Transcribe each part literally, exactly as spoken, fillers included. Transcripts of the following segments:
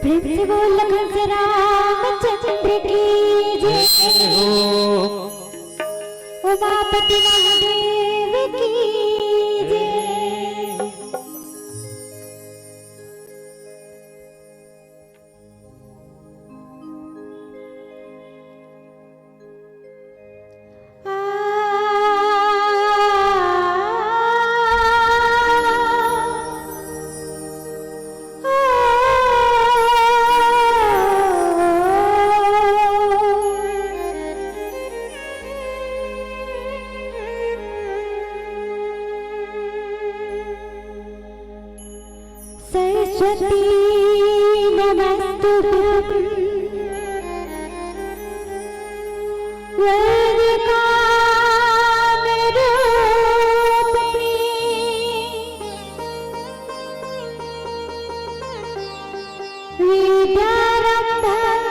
प्रेम से बोल लखन से रामचंद्र की जय हो। उमापति महादेव की जय। सरस्वती नमस्तुभ्यं वरदे कामरूपिणी। विद्यारम्भं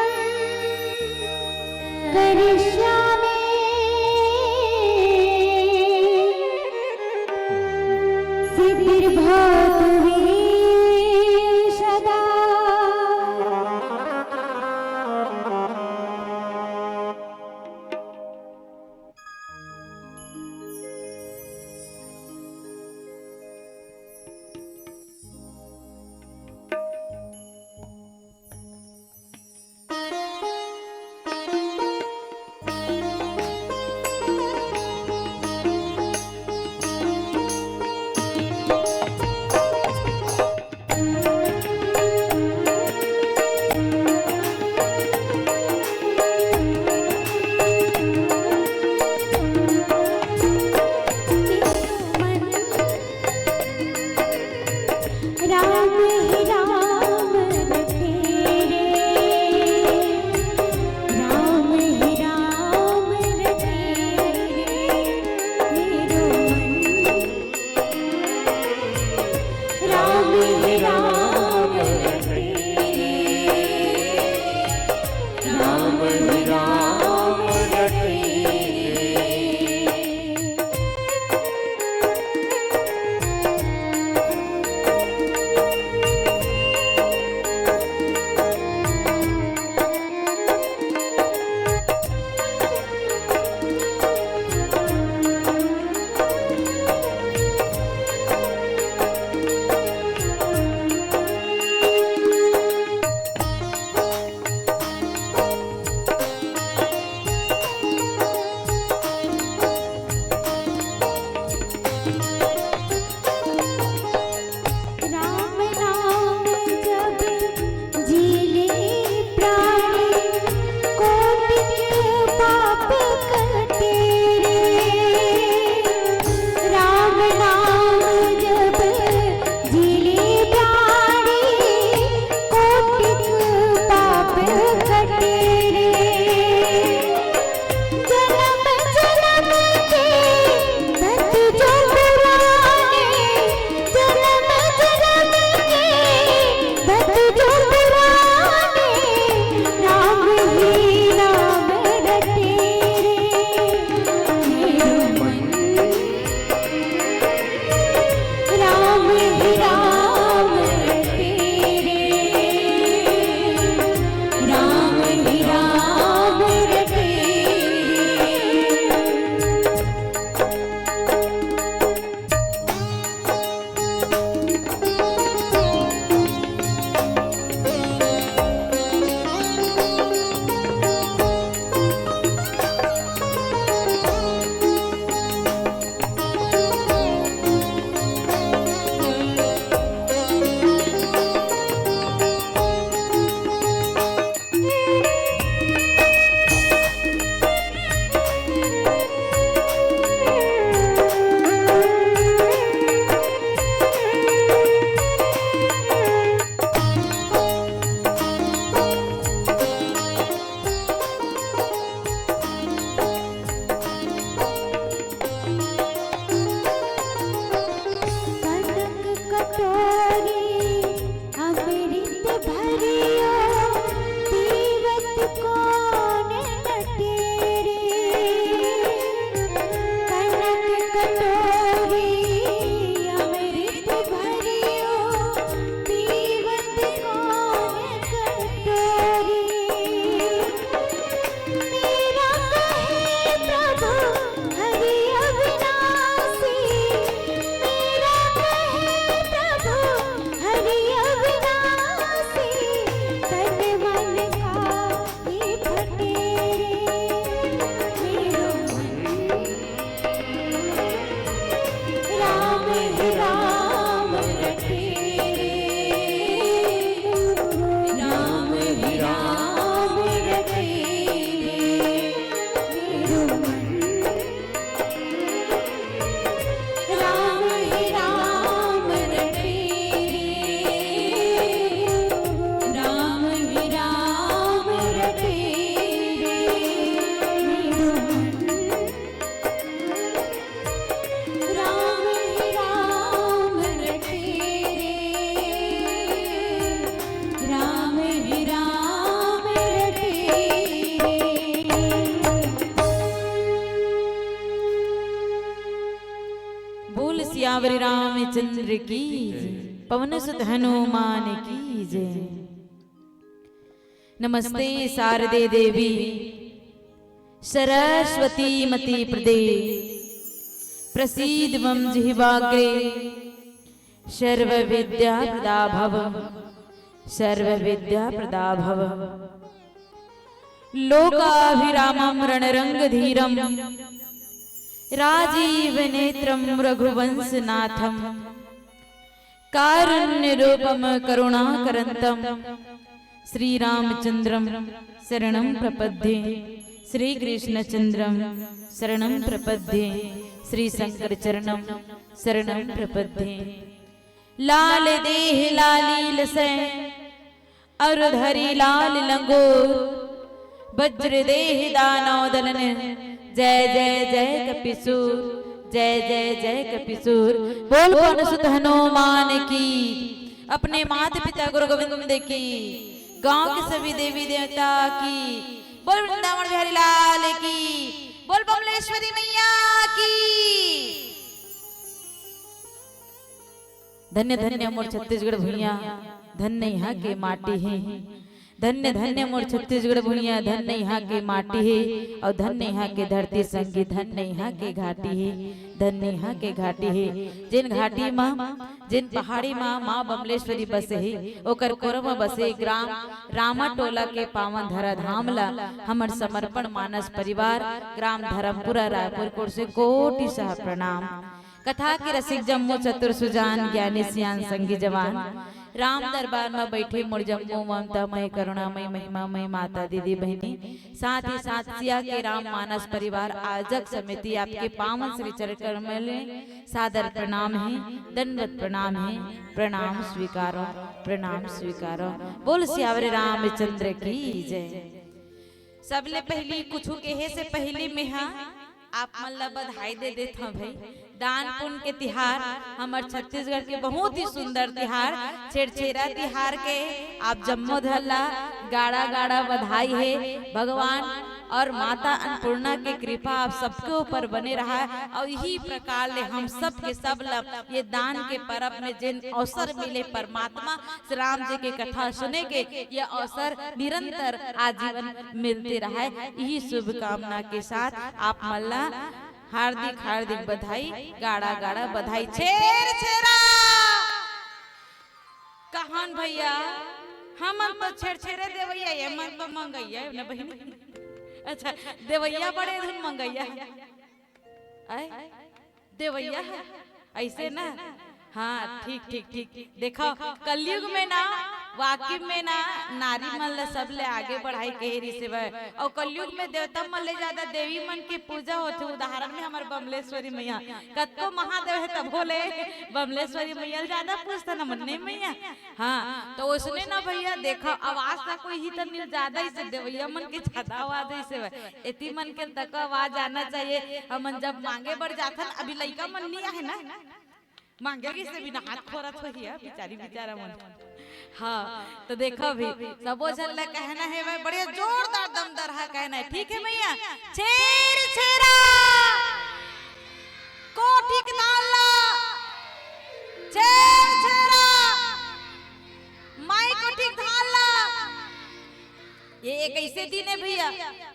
करिष्यामि। सिद्धिर्भवतु मे सदा। श्री रामचंद्र की जय, पवन सुत हनुमान की जय। नमस्ते शारदे देवी सरस्वती मते प्रदे, प्रसीद मम जिह्वाग्रे सर्व विद्या प्रदा भव, सर्व विद्या प्रदा भव। लोकाभिरामं रणरंगधीरं राजीव नेत्रं रघुवंशनाथं कारुण्य रूपम करुणाकरंतम श्री रामचंद्रम शरणम प्रपद्ये। श्री कृष्णचंद्रम शरणम प्रपद्ये। श्री शंकर चरणम शरणम प्रपद्ये। लाल देह लालील सै अरु धरी लाल लंगोर, वज्र देह दानव दलन। जय जय जय कपिसूर, जय जय जय कपिसूर। बोल पवन सुत हनुमान की, अपने माता पिता गुरु गोविंद की, गांव के सभी देवी देवता की, बोल वृंदावन बिहारी लाल की, बोल बमलेश्वरी मैया की। धन्य धन्य मोर छत्तीसगढ़ भुइयां, धन्य इहाँ के माटी हे। धन्य धन्य मोर छत्तीसगढ़ भुइयां, धन्य इहाँ के माटी हे, अउ धन्य इहाँ के धरती संगी, धन्य इहाँ के घाटी हे, धन्य इहाँ के घाटी हे। जेन घाटी म, जेन पहाड़ी म माँ बमलेश्वरी बसे हे, ओकर कोरा म बसे ग्राम रामा टोला के पावन धरा धाम ला हमर समर्पण मानस परिवार ग्राम धर्मपुरा रायपुर कोर से कोटि सह प्रणाम। कथा के रसिक जम्मो चतुर सुजान, ज्ञानी सियान संगी जवान, राम दरबार म बइठे मोर जम्मो ममतामय, करुणामय, महिमामय माता, दीदी, बहिनी, साथ ही साथ सिया के राम मानस परिवार आयोजक समिति, आपके पावन श्री चरण कमल में सादर प्रणाम हे, दंडवत प्रणाम हे, प्रणाम स्वीकारो, प्रणाम स्वीकारो। बोल सियावर रामचंद्र की जय। सबले पहिली कुछु कहे से पहिली मेहा आप मन ला बधाई दे देत हंव भई। दान पुण्य के तिहार, हमर छत्तीसगढ़ के बहुत ही सुंदर तिहार, छेरछेरा तिहार के आप जम्मो झन ला गाड़ा गाड़ा बधाई हे। भगवान और माता अन्नपूर्णा के कृपा आप सबके ऊपर बने रहा, और यही प्रकार ले हम सब के सब ला ये दान के परब में जेन अवसर मिले परमात्मा श्री राम जी के कथा सुने के, ये अवसर निरंतर आजीवन मिलते रहे, यही शुभकामना के साथ आप मन ला हार्दिक हार्दिक बधाई, गाड़ा गाड़ा बधाई। छेरछेरा कहन भैया, हमन तो छेरछेरे देवैया, ये मन तो मंगैया हे ना बहिनी। अच्छा, देवैया बड़े धुन मंगैया हे। आय? देवैया हे। अइसे ना? हाँ, ठीक, ठीक, ठीक। देखव, कलयुग में ना, वाकई में ना, नारी मन ला सबले आगे बढ़ाई के हे रिहिस हवय। अउ कलयुग में देवता मन ले जादा देवी मन के पूजा होथे। उदाहरण में हमर बमलेश्वरी मैया, कतको महादेव हे तभो ले बमलेश्वरी मैया ल जादा पूजथन हमन, नहीं मैया? हाँ, तो ओसने ना भैया, देखव, आवाज ला कोई ही त मिल जादा, इसे देवैया मन के जादा आवाज हे, इसे एती मन के तक आवाज आना चाहिए। हमन जब मांगे बर जाथन, अभी लइका मन नहीं आहे ना, मांगे के से बिना हाथ खोरत होही, बिचारी बिचारा मन। हाँ, तो देखव भी, सबो झन ला कहना हे, मैं बड़े जोरदार दमदार हा कहना हे, ठीक हे मैया? छेरछेरा कोठी के धान ला, छेरछेरा माई कोठी के धान ला। ये एक ऐसे दिन हे भैया,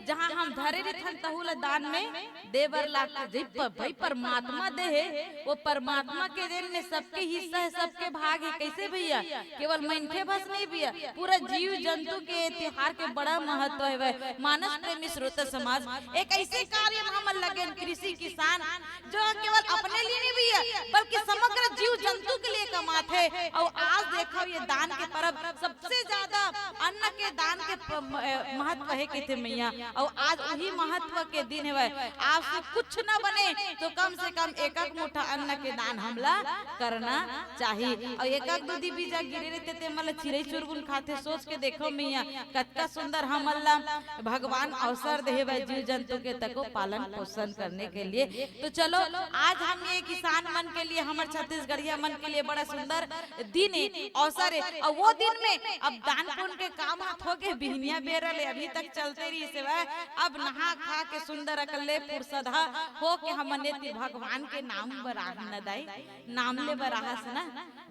जहाँ हम धरे रहिथन तहू ला दान में दे बर लागथे। जब प-, भाई परमात्मा दे हे, वो परमात्मा के देन में सबके हिस्सा हे, सबके भाग हे। कैसे भैया? केवल मनखे बस नहीं भैया, पूरा जीव जंतु के तिहार के बड़ा महत्व हे। मानस प्रेमी श्रोता समाज, एक ऐसे कार्य में हमन लगे, कृषि किसान, जो केवल अपने लिए नहीं भैया, बल्कि समग्र जीव जंतु के लिए कमाथे। अउ आज देखव, ये दान के परब सबसे ज्यादा अन्न के दान के प-, म-, अ, महत्व हे कहिथे मैया। अउ आज वही महत्व के दिन हवय। आज से कुछ न बने तो कम से कम एक एक मुठा अन्न के दान हमला करना चाही। अउ एक एक दूधी बीजा गिरे रहिथे, ते मन ल चिरई चुरगुन खाथे। सोच के देखव मैया, कतका सुंदर हमन ला भगवान अवसर देहे बर जीव जंतु के तको पालन पोषण करने के लिए। तो चलो, आज हम ये किसान मन के लिए, हमर छत्तीसगढ़िया मन के लिए बड़ा सुंदर दिन हे, अवसर हे। और वो दिन में अब दान पुण्य के काम हाथ हो गए, बिहनिया बेरा ले अभी तक चलते रहिस हवय। अब नहा खा के सुंदर अकन ले फुरसत ह हो के हमन एती भगवान के नाम बर आहन न दाई, नाम ले बर आहस ना।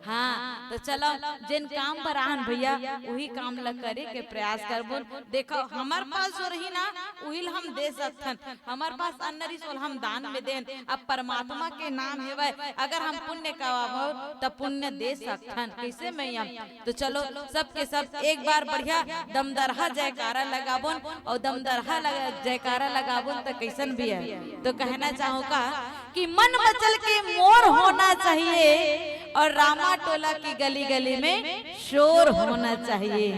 हाँ, तो चलो, जेन काम बर आहन भैया, उही काम ल करे के प्रयास करबो। देखो, हमर पास जो रही ना, उही ल हम दे सकथन। हमर पास अन्न रिहिस, ओला हम दान में देन। अब परमात्मा के नाम हेवय, अगर हम पुण्य कमाबो, त पुण्य दे सकथन। कइसे मैया? तो चलो, सबके सब एक बार बढ़िया दमदरहा जयकारा लगाबोन, अउ दमदरहा लगा, जयकारा लगाबोन, त कइसन भैया? तो कहना चाहूँ का कि मन मचल के मोर होना चाहिए और रामा टोला की गली गली में शोर होना चाहिए,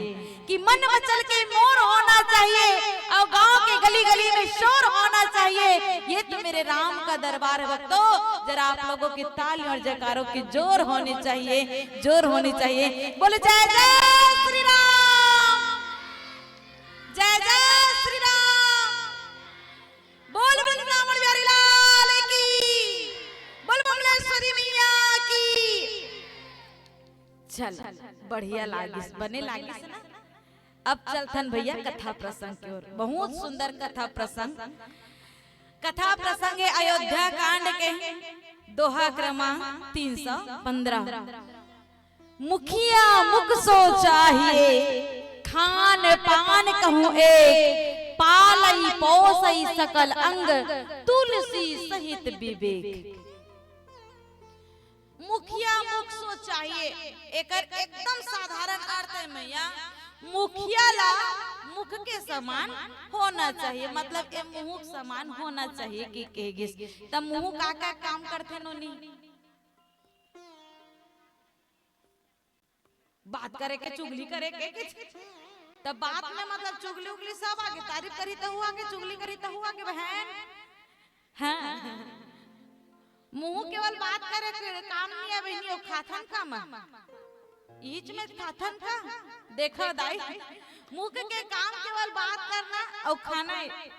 कि मन मचल के मोर होना चाहिए और गांव के गली गली में शोर होना चाहिए। ये तो मेरे राम का दरबार है भक्तों, जरा आप लोगों की ताली और जयकारों की जोर होनी चाहिए, जोर होनी चाहिए। बोले जय जय श्री राम, जय जय श्री राम। बोल वृंदावन बिहारी लाल की, बोल बमलेश्वरी मैया की। चल, बढ़िया लागिस, बने लागिस ना। अब चलथन भैया कथा प्रसंग की ओर। बहुत सुंदर कथा प्रसंग। कथा प्रसंग है अयोध्या कांड के, दोहा क्रमांक तीन सौ पंद्रह। मुखिया मुख सो चाहिए, खान पान कहूँ एक, पालई पोसई सकल अंग, तुलसी सहित विवेक। मुखिया मुख सो चाहिए, एकर एकदम साधारण अर्थ है मैया, मुखिया ला मुख के समान होना चाहिए, मतलब ए मुहूँ के समान होना चाहिए कि कहे गिस। त मुहूँ का का काम करथे नोनी? बात करे के, चुगली करे के, के तब बात में मतलब चुगली उगली सब आगे, तारीफ करी त हुआ के, चुगली करी त हुआ के बहन। हाँ, मुहूँ केवल बात करे के काम नहीं है बहनी, वो खाथन का मन, ईच में खाथन का। देखो दाई, मुख के काम केवल बात करना और खाना,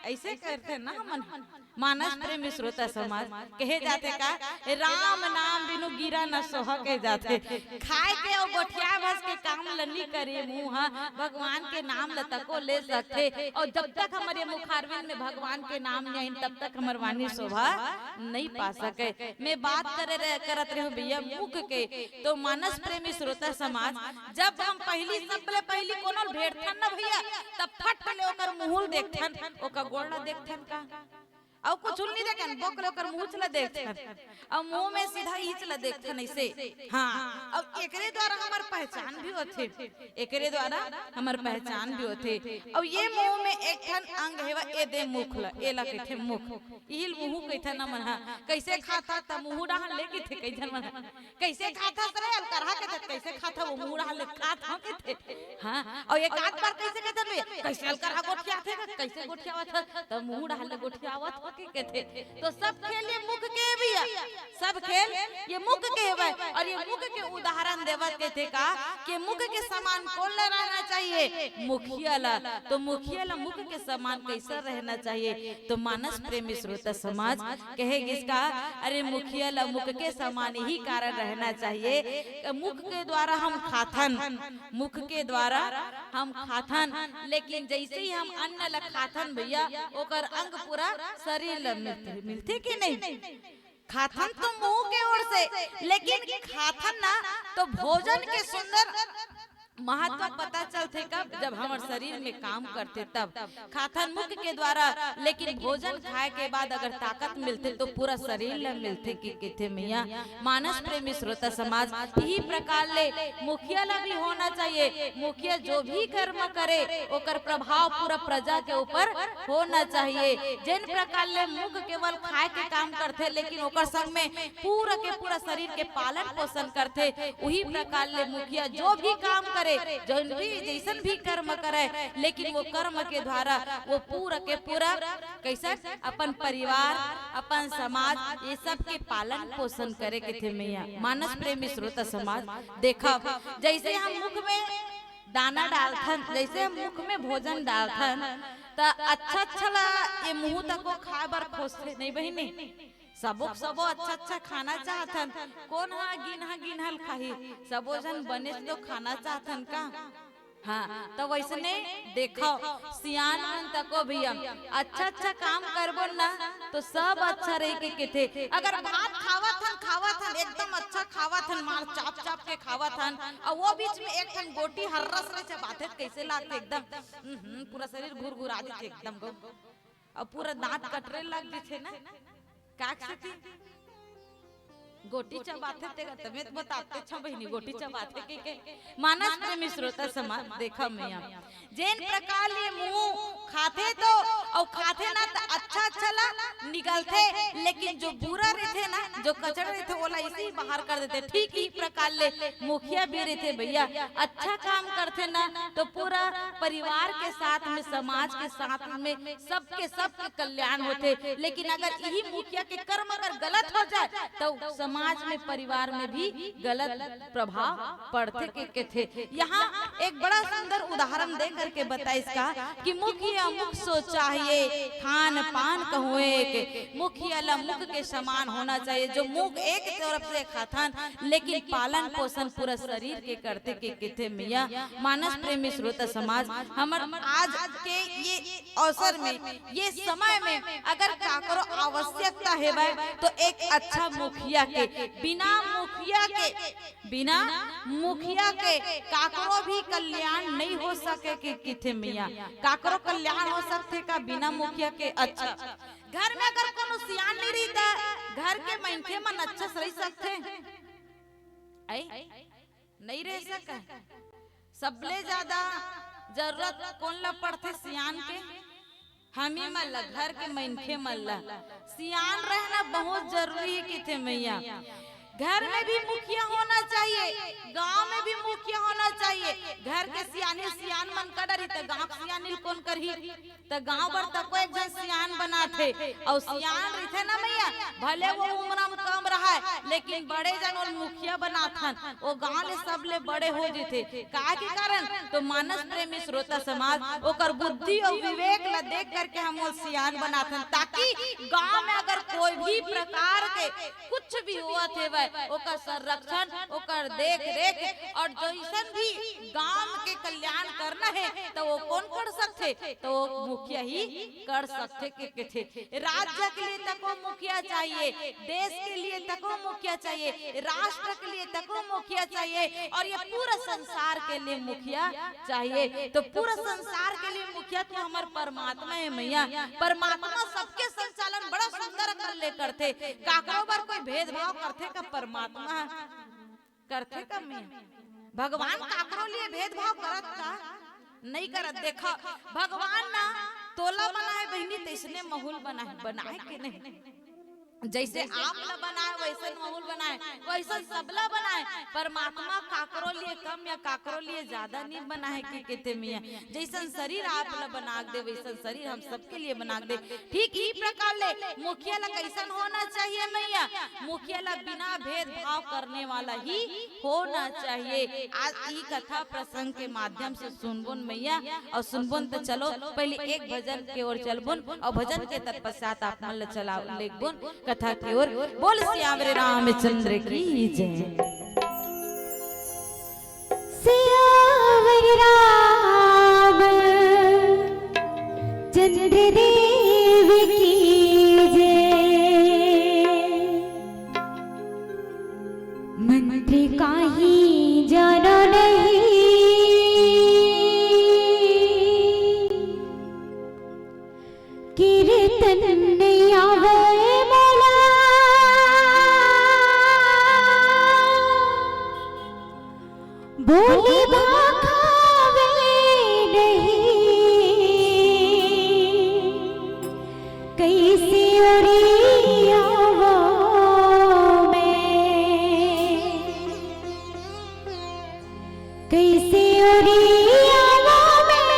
ऐसे करथे ना हमन। मानस प्रेमी श्रोता समाज, कहे जाथे का, "राम नाम बिनु गिरा न सोहा," कहे जाथे। खाए के अउ गोठिया भस के काम ल नी करे मुंह ह, भगवान के नाम ल तको ले सकथे। अउ जब तक हमर ये मुखारविंद में भगवान के नाम नहीं आइन, तब तक हमर वाणी शोभा नहीं पा सके। मैं बात करे रह, करत रहूं भैया मुख के, तो मानस प्रेमी श्रोता समाज, जब हम पहली, सबले पहली कोनो ल भेंटथन ना भैया, तब फट ले ओकर मुंह ल देखथन, ओकर गोड़ ल देखथन का? अउ कुछ नहीं देखन, बक ले ओकर मुंह ल देखथन, अउ मुंह में सीधा ईच ल देखथन ऐसे। हाँ, अउ एकरे द्वारा हमर पहचान भी होथे, एकरे द्वारा हमर पहचान भी होथे। अउ ये मुंह में एक ठन अंग हेवय, ए दे मुख ल, एला कहिथे मुख, इही ल मुंह कहिथे ना मन ह। कैसे खाता त मुंह डाहन ले कहिथे कई झन मन ह। कैसे खाथस रे अलकरहा के, त कैसे खाता वो मुंह डाहन ले खात हो कहिथे। हाँ, अउ एक आध बार कैसे कहते रे, कैसे अलकरहा गोठियाथे, कैसे गोठियावत ह, त मुंह डाहन ले गोठियावत हो के कहथे। तो सब खेल ये मुख के भैया, सब खेल ये मुख के हवय। अउ ये मुख के उदाहरण देवत कहिथे का कि मुख के समान कोन ल रहना चाहिए? मुखिया ल। तो मुखिया ल मुख के समान कैसे रहना चाहिए? तो मानस प्रेमी श्रोता समाज, कहे गिस का, अरे मुखिया ल मुख के समान ही कारण रहना चाहिए। मुख के द्वारा हम खाथन, मुख के द्वारा हम खाथन, लेकिन जैसे ही हम अन्न ल खाथन भैया, ओकर अंग पूरा शरीर ल मिलथे, मिलथे कि नहीं? खाथन तो मुंह के ओर से, लेकिन खाथन ना तो भोजन के सुंदर महत्व पता चलथे कब? जब हमर शरीर में काम करथे तब। खाथन मुख के द्वारा, लेकिन भोजन खाए के बाद अगर ताकत मिलथे तो पूरा शरीर ल मिलथे कि कहिथे मैया। मानस प्रेमी श्रोता समाज, यही प्रकार ले मुखिया ल भी होना चाहिए। मुखिया जो भी कर्म करे ओकर प्रभाव पूरा प्रजा के ऊपर होना चाहिए। जेन प्रकार ले मुख केवल खाए के काम करथे, लेकिन ओकर संग में पूरा के पूरा शरीर के पालन पोषण करथे, उही प्रकार ले मुखिया जो भी काम करे, जौन भी, जैसन भी कर्म करे, लेकिन वो कर्म के द्वारा वो पूरा के पूरा कैसन अपन परिवार, अपन समाज, ये सब के पालन पोषण करे कहिथे मैया। मानस प्रेमी श्रोता समाज, देखब, जैसे हम मुख में दाना डालथन, जैसे हम मुख में भोजन डालथन, त अच्छा अच्छा ला ये मुंह तको खाए बर खोजथे, नहीं बहिनी? सबो सबो अच्छा अच्छा खाना चाहथन। कोन ह गिनहा गिनहा ल खाही? सबो झन बनेच तो खाना चाहथन का? हाँ, तो वैसने देखो, सियान मन तको भैया, अच्छा अच्छा काम करबो ना, तो सब अच्छा रही के कथे। अगर भात खावत हन, खावत हन, एकदम अच्छा खावत हन, मार चाप चाप के खावत हन, और वो बीच में एक ठन गोटी हर्रस ले चबाथे, कैसे लागथे एकदम, हम्म, पूरा शरीर घुरघुरा देथे एकदम। अब पूरा दांत कटरे लग जथे ना, काक से थी गोटी चबाथे तेगा तमें तो बताते छ बहिनी, गोटी चबाथे के, के? मानस प्रेमी श्रोता समाज, देखा मैया, जेन प्रकार ले मुंह खाथे तो, अउ खाथे ना तो अच्छा अच्छा ला निकलथे, लेकिन जो बुरा रहथे ना, जो कचरा रहथे, ओला इसे ही बाहर कर देथे। ठीक ही प्रकार ले मुखिया भी रहथे भैया, अच्छा काम करथे ना तो पूरा परिवार के साथ में, समाज के साथ में सबके सबके कल्याण होथे। लेकिन अगर यही मुखिया के कर्म अगर गलत हो जाए तो समाज में, परिवार में भी गलत प्रभाव पड़थे के कथे। यहाँ एक बड़ा सुंदर उदाहरण दे करके बताइस का कि मुखिया मुख सो चाहिए, खान पान कहूँ एक, मुखिया ला मुख के समान होना चाहिए। जो मुख एक तरफ से खाथन, लेकिन पालन पोषण पूरा शरीर के करथे के कथे मैया। मानस प्रेमी श्रोता समाज, हमर आज के ये अवसर में, ये समय में अगर काकरो आवश्यकता हेवय तो एक अच्छा मुखिया के, बिना मुखिया के, बिना मुखिया के काकरो भी कल्याण नहीं हो सके के कथे मैया। काकरो कल्याण हो सकथे का बिना मुखिया के? अच्छा, घर में अगर कोनो सियान नहीं रही त घर के मनखे मन अच्छा से रह सकथे? आई? नहीं रह सके। सबले ज्यादा जरूरत कोन ला पड़थे सियान के? हमी मन ला, घर के मनखे मन ला। सियान रहना बहुत जरूरी हे कथे मैया। घर में भी मुखिया होना चाहिए, गांव में भी मुखिया होना चाहिए। घर के सियानी सियान मन कर डरी त गांव के सियानी ल कोन करही? त गांव बर तको एक झन सियान बनाथे, अउ सियान रहिथे ना मैया, भले वो उम्र में कम रहय, लेकिन बड़े झन ओला मुखिया बनाथन, वो गांव ले सबले बड़े हो जथे। काहे के कारण? तो मानस प्रेमी श्रोता समाज, ओकर बुद्धि अउ विवेक ला देख करके हम वो सियान बनाथन, ताकि गांव में अगर कोई भी प्रकार के कुछ भी होवत हेवय, ओकर संरक्षण, ओकर देख रेख, और जइसन भी गांव के कल्याण करना हे, तो वो कोन कर सकथे? तो वो मुखिया ही कर सकथे के कथे। राज्य के लिए तको मुखिया चाहिए, देश के लिए तको मुखिया चाहिए, राष्ट्र के लिए तको मुखिया चाहिए, और ये पूरा संसार के लिए मुखिया चाहिए। तो पूरा संसार के लिए मुखिया तो हमर परमात्मा हे मैया। परमात्मा सबके संचालन बड़ा सुंदर कर ले करथे। काकरो बर कोई भेदभाव करथे का परमात्मा? करथे का मैया? भगवान काकरो लिए भेदभाव करत का? नहीं करत। देखा, भगवान ना तोला बनाए बहिनी, तइसने माहौल बनाए, बनाए के नहीं? जइसे आप ला बनाए, वइसन माहौल बनाए, वइसन सबला बनाए। परमात्मा काकरो लिए कम या काकरो लिए ज्यादा नहीं बनाए के कथे मैया। जइसन शरीर आप ला बना दे, वइसन शरीर हम सबके लिए बना दे। ठीक ई प्रकार ले मुखिया ला कइसन होना चाहिए मैया? मुखिया ला बिना भेदभाव करने वाला ही होना चाहिए। आज ई कथा प्रसंग के माध्यम से सुनबोन मैया, अउ सुनबोन त चलो पहले एक भजन के ओर चलबोन, अउ भजन के तत्पश्चात आप मन ल चला लेगबोन कथा के ओर। बोल सियावर रामचंद्र की जय। सियावर राम चंद्र देव की जय। मंत्र काहीं जानो नहीं, कीर्तन नहीं आवे मोला। बोली भाखावे नहीं, कइसे ओरियावों मैं, कइसे ओरियावों मैं,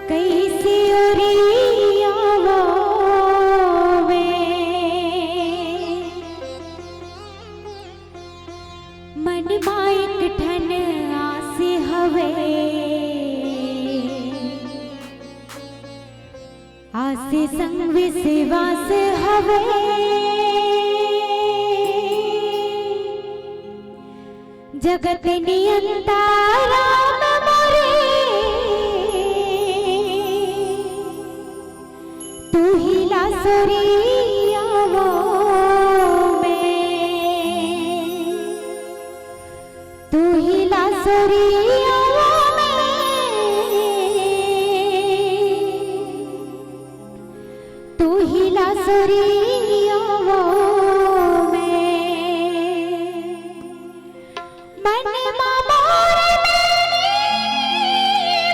कइसे ओरियावों मैं। मन मा एक ठन आस हवे, आस संग विश्वास हवे। जगत नियंता राम मोरे, तू ही लासोरी आवा में, तू ही लासोरी आवा में, तू ही लासोरी आवा में। मन मा मोर मैनी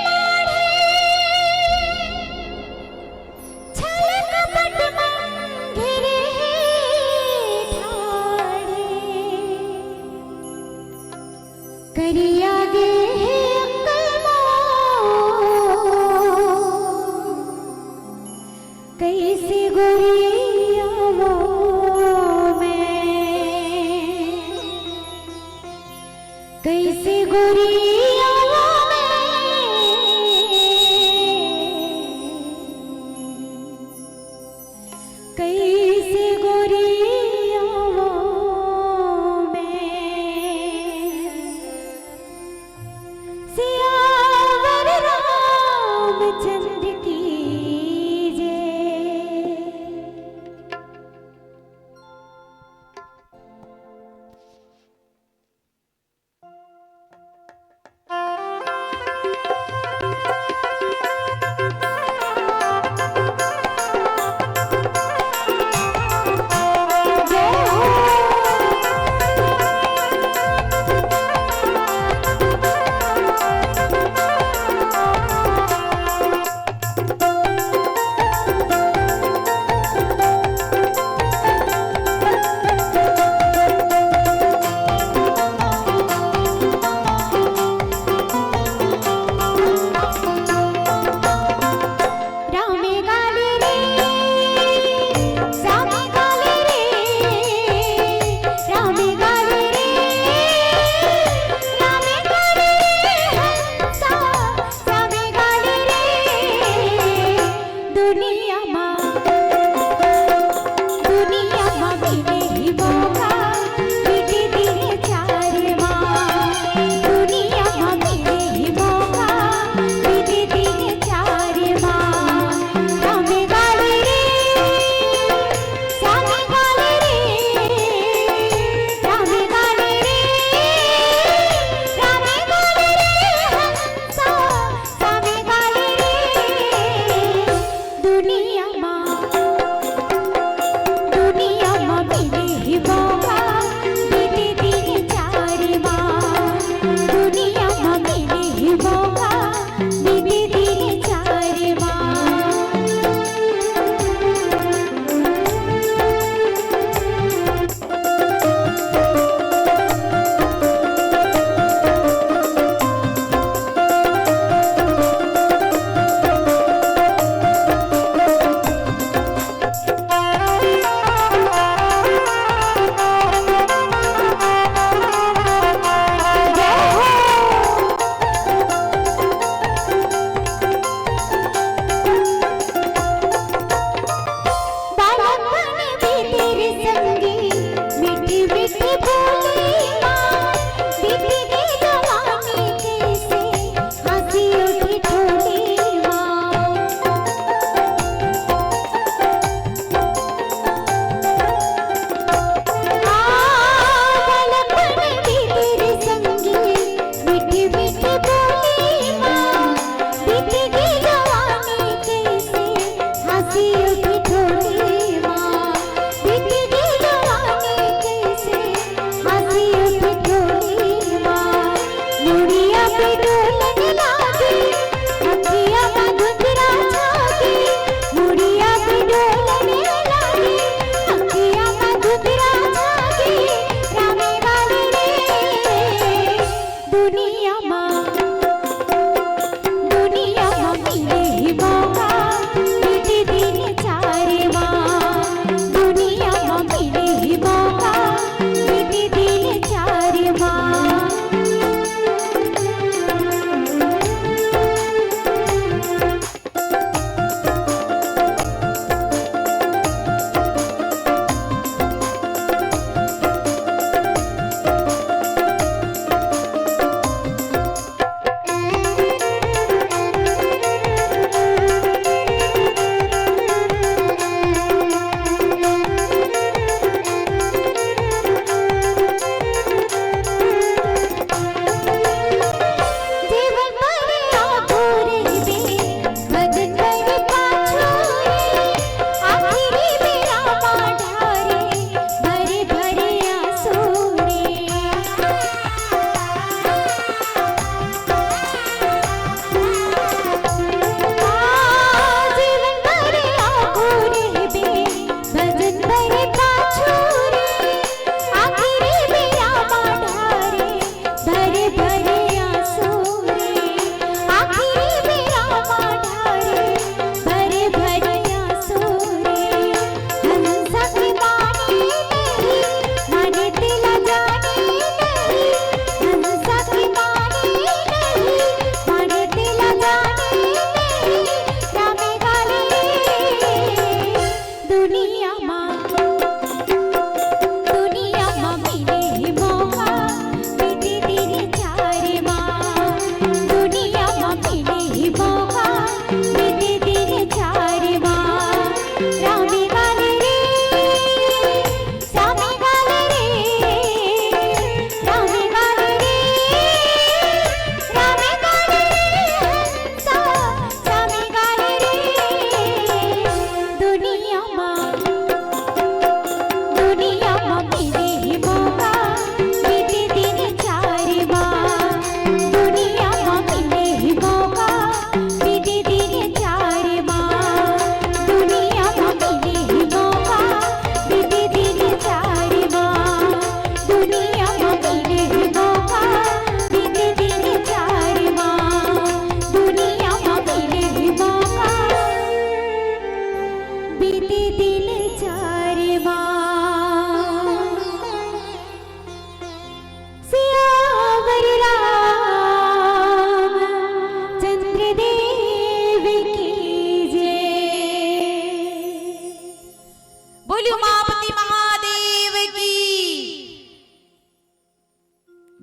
माढ़े, छल कपट मन घिरे ठाढ़े। करिया गे हे अंकल मोर, कइसे गोरियावों मैं, कइसे गोरियावों मैं, कइसे गोरियावों मैं। सियावर रामचंद्र की जय।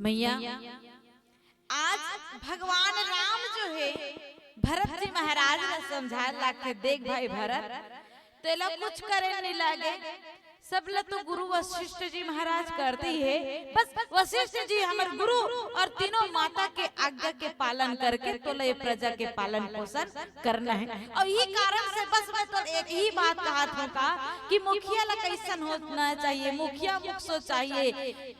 मैया, आज भगवान राम जो हे, भरत जी महाराज ला समझाए लागथे, "देख भाई भरत, तेला कुछ करे नहीं लागे, सब ला तो गुरु वशिष्ठ जी महाराज करते ही हे। बस वशिष्ठ जी हमर गुरु और तीनों माता के आज्ञा के पालन करके तोला ये प्रजा के पालन पोषण करना हे। और यही कारण से बस मैं तो एक ही बात कहत हूँ का कि मुखिया ला कैसन होना चाहिए, मुखिया मुख सो चाहिए।"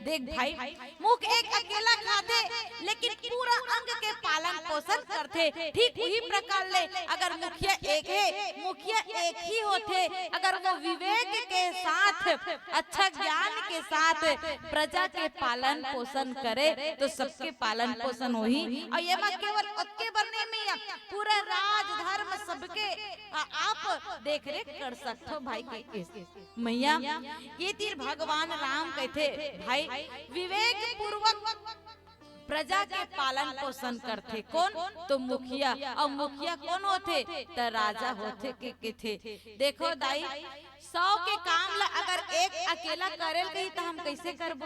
देख भाई, मुख एक अकेला खाथे, लेकिन पूरा अंग के पालन पोषण करथे। ठीक उही प्रकार ले अगर मुखिया एक हे, मुखिया एक ही होथे, अगर वो विवेक के साथ, अच्छा ज्ञान के साथ प्रजा के पालन पोषण करे, तो सबके पालन पोषण होही। और ये मत केवल ओतके बर नहीं मैया, पूरा राज धर्म सबके आ, आप देख रेख कर सकथो भाई के। मैया, ये तीर भगवान राम कहथे, भाई, विवेक पूर्वक प्रजा के पालन पोषण करथे। कौन? तो मुखिया। और मुखिया कौन होथे? त राजा होथे के कथे। देखो दाई, सौ के काम ला अगर एक अकेला करेल कही, त हम कैसे करबो?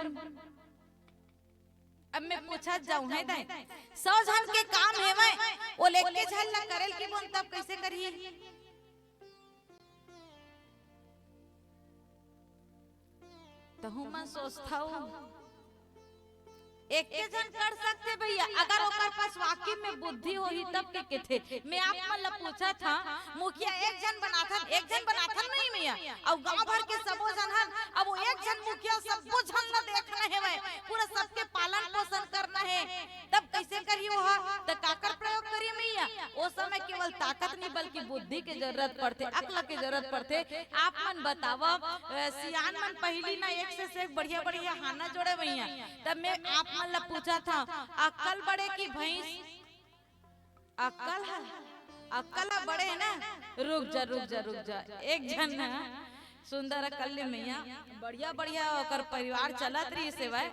अब मैं पूछत जाऊं, हे दाई, सौ झन के काम हेवय, वो लेके झन ला करेल के बोन, तब कैसे करही? तहु मन सोचथव, एक के झन कर सकथे भैया, अगर ओकर पास वाकई में बुद्धि होही तब के कथे। मैं आप मन ला पूछत हंव, मुखिया एक झन बनाथन, एक झन बनाथन नहीं मैया, अउ गांव भर के सबो झन हन, अब वो एक झन मुखिया सबो झन ला देखना हेवय, पूरा सबके पालन पोषण करना हे, तब कैसे करही ओहा? त काकर प्रयोग करी मैया? ओ समय केवल ताकत नहीं बल्कि बुद्धि के जरूरत पड़थे, अकल के जरूरत पड़थे। आप मन बतावा, अ, सियान मन पहिली ना एक से, से एक बढ़िया बढ़िया हाना जोड़े मैया। तब मैं आप मन ला पूछत हंव, अकल बड़े की भैंस? अकल ह, अकल ह बड़े हे ना। रुक जा, रुक जा, रुक जा। एक झन ना सुंदर अकल ले मैया, बढ़िया बढ़िया ओकर परिवार चलत रहिस हेवय,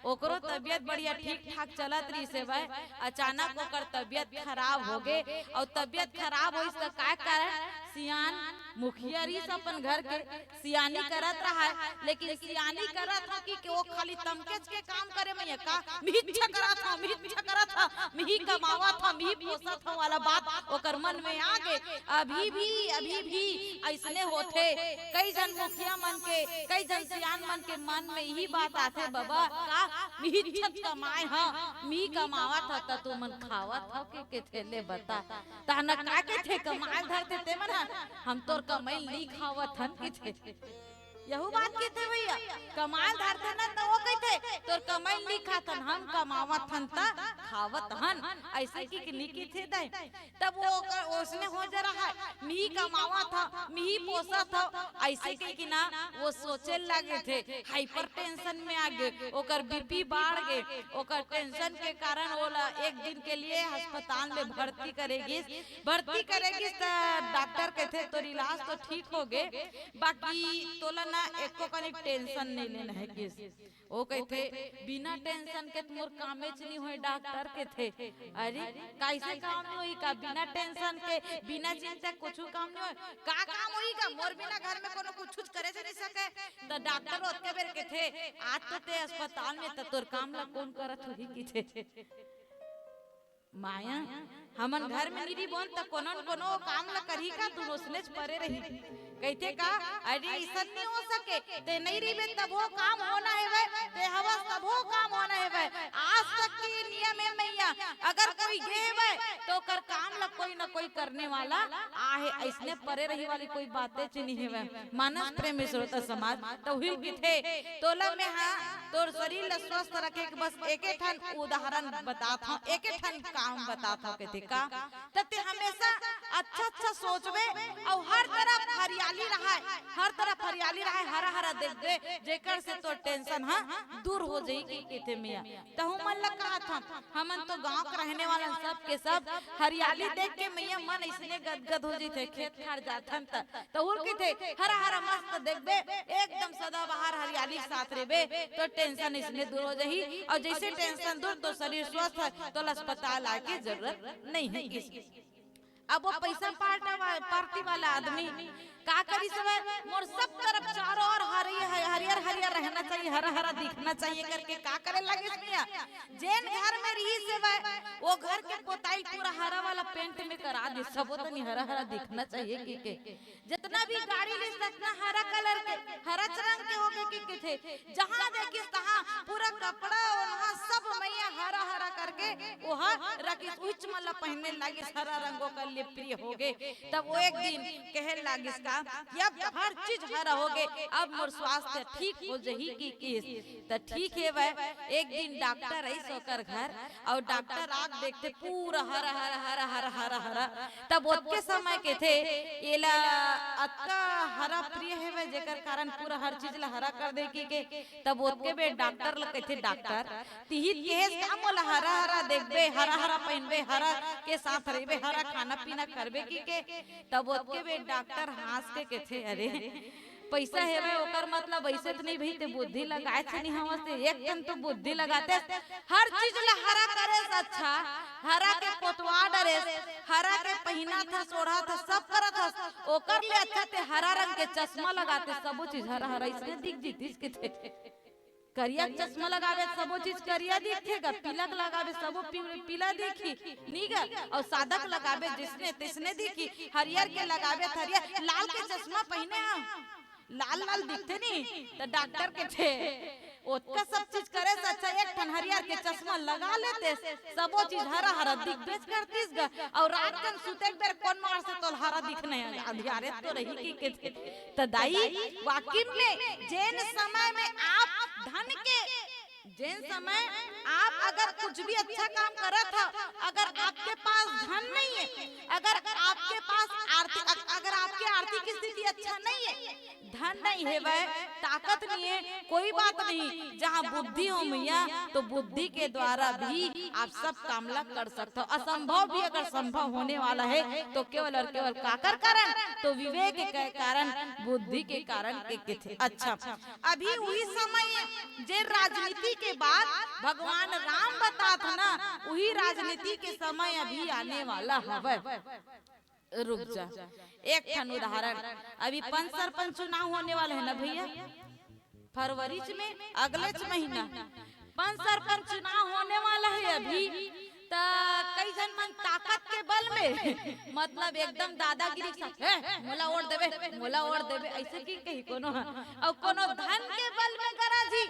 ओकरो तबियत बढ़िया ठीक ठाक चलत रहिस हेवय। अचानक ओकर तबियत खराब होगे, अउ तबियत खराब होइस त काय कारण? सियान मुखिया रहिस अपन घर के, सियानी करत रहा, लेकिन सियानी करत रहा कि, कि वो खाली तमकेच के काम करे मैया का, मिही छकरत हंव, मिही छकरत हंव, मिही कमावत हंव, मिही पोसत हंव वाला बात ओकर मन में आगे। अभी भी, अभी भी अइसने होथे। कई झन मुखिया मन के, कई झन सियान मन के मन में इही बात आथे, "बबा, का मिही छत कमाए हंव, मिही कमावत हंव, त तुमन खावत हव के, के थेले बता? तहन का के थे कमाल धरथे ते मन ह, हम तोर कमई नी खावत हन," के थे। यहू बात कथे भैया, कमाल धरथे ना, त वो कथे, "तोर कमई नी खाथन, हम कमावत हन त खावत हन।" अइसे कहिके नी कथे दाई। तब वो ओकर ओसने हो जा रहा है, "मिही कमावत हंव, मिही पोसत हंव," अइसे कहिके ना वो सोचे लगे थे, हाइपर टेंशन में आ गे, ओकर बीपी बढ़ गे, ओकर टेंशन के कारण ओला एक दिन के लिए अस्पताल में भर्ती करे गिस। भर्ती करे गिस त डॉक्टर कथे, "तोर इलाज तो ठीक हो गे, बाकी तोला ना एको कनी टेंशन नहीं लेना है," किस। वो कथे, "बिना टेंशन के त मोर कामेच नहीं होय," डॉक्टर कथे। अरे, कैसे काम नहीं होई का? बिना टेंशन के, बिना चिंता कुछ काम नहीं होय का? काम होई का? मोर बिना घर में कोनो कुछ करे से नहीं सके। त डॉक्टर ओतके बेर कथे, "आज तो ते अस्पताल में, त तोर काम ला कौन करत होही?" किथे। माया, हमन घर में नी रहिबोन त कोनो न कोनो काम ल करही का, तू ओसनेच परे रही। कहिथे का, "अरे, अइसन नी हो सके, ते नइ रहिबे तभो काम होना हेवय, ते हवस तभो काम होना हेवय।" आज तक के नियम हे मैया, अगर कोई गे हेवय, त ओकर काम ल कोई न कोई करने वाला आहे। अइसने परे रही वाली कोई बातेच नी हेवय। मानस प्रेमी श्रोता समाज, त उही ल किथे, तोला में हा तोर शरीर ल स्वस्थ रखे के बस एके ठन उदाहरण बतात हंव, एके ठन काम बतात हंव, कथे का, त ते हमेशा अच्छा अच्छा सोचबे अउ हर तरफ हरियाली रहय, हर तरफ हरियाली रहय, हरा हरा देखबे, जेकर से तोर टेंशन ह दूर हो जाही, कथे मैया। तहु मन ल कहत हंव, हमन तो गांव के रहने वाला सब के सब हरियाली देख के मैया मन अइसने गदगद हो जथे, खेत खार जाथन त तहु ल कथे, हरा हरा मस्त देखबे, एकदम सदाबहार हरियाली के साथ रहिबे, तोर टेंशन अइसने दूर हो जाही। अउ जइसे टेंशन दूर, तोर शरीर स्वस्थ हे, तोला अस्पताल आए के जरूरत नइ हे। अब वो पैसा पार्टी वा-, पार्टी वाला आदमी का करिस हवय, मोर सब तरफ चारों ओर हरियर, हरियर, हरियर रहना चाहिए, हरा हरा दिखना चाहिए करके का करे लागिस मिया? जेन घर में रहिस हवय, वो घर के पोताई पूरा हरा वाला पेंट में करा दे, सबो तनी हरा हरा दिखना चाहिए कि के। जितना भी गाड़ी लिस, उतना हरा कलर के, हरा रंग के होगे कि कथे। जहाँ देखिस तहाँ पूरा कपड़ा ओन्हा सब मइया हरा हरा करके ओहा रखिस। उहिच मन ला पहिने लागिस, हरा रंग ओकर लिए प्रिय होगे। तब वो एक दिन कहे लागिस का कि अब हर चीज हरा होगे, अब मोर स्वास्थ्य ठीक हो जही कि किस। त ठीक हे वह, एक दिन डॉक्टर आइस ओकर घर, अउ डॉक्टर आके देखथे पूरा हरा हरा हरा हरा हरा हरा। तब ओतके समय कथे, एला अतका हरा प्रिय हेवय जेकर कारण पूरा हर चीज ला हरा कर दे कि के। तब ओतके बेर डॉक्टर ला कथे, डॉक्टर, तिही त कहेस का मोला हरा हरा देखबे, हरा हरा पहिनबे, हरा के साथ रहिबे, हरा खाना पीना करबे कि के। तब ओतके बेर डॉक्टर हाँस के कथे, अरे, पइसा हेवय ओकर मतलब अइसे त नहीं भई, ते बुद्धि लगाए च नहीं हवस, ते एक ठन तो बुद्धि लगातेस, हर चीज ला हरा करेस, अच्छा, हरा के पोतवा डरेस, हरा के पहिनत हस, ओढ़त हस, सब करत हस, ओकर ले अच्छा ते हरा रंग के चश्मा लगाते, सबो चीज हरा हरा अइसने दिख जतिस कथे। करिया चश्मा लगाबे, सबो चीज करिया दिखथे गा, पीला के लगाबे, सबो पी-, पीला दिखही, नी गा, अउ सादा के लगाबे, जइसने तइसने दिखही, हरियर के लगाबे, हरियर, लाल के चश्मा पहिने हस, लाल लाल दिखथे नी, त डॉक्टर कथे, ओतका सब चीज करेस अच्छा एक ठन हरियर के चश्मा लगा लेतेस, सबो चीज हरा हरा दिखबेच करतिस गा। अउ रात कन सुते के बेर कोन मार से तोला हरा दिखना हे, अंधियारे तो रही कि कथे। त दाई, वाकई में जेन समय में आप धन के, जेन समय आप अगर कुछ भी अच्छा काम करत हव, अगर आपके पास धन नहीं है, अगर आपके पास आर्थिक, अगर आपकी आर्थिक स्थिति अच्छा नहीं है, धन नहीं हेवय, ताकत नहीं है, कोई बात नहीं। जहाँ बुद्धि हो मइया, तो बुद्धि के द्वारा भी आप सब काम ला कर सकते हो। असंभव भी अगर संभव होने वाला है, तो केवल और केवल काकर कारण? तो विवेक के कारण, बुद्धि के कारण के कथे। अच्छा, अभी उही समय, जे राजनीति के बात भगवान राम बतात हे ना, उही राजनीति के समय अभी आने वाला हवय। रुक जा, एक ठन उदाहरण, अभी पंच सरपंच चुनाव होने वाला है ना भैया, फरवरी च में, अगलेच महीना पंच सरपंच चुनाव होने वाला है अभी। त कई झन मन ताकत के बल में, मतलब एकदम दादागिरी के साथ, "हे, मोला वोट देबे, मोला वोट देबे," अइसे कि कही कोनो ह, अउ कोनो धन के बल में गरजही,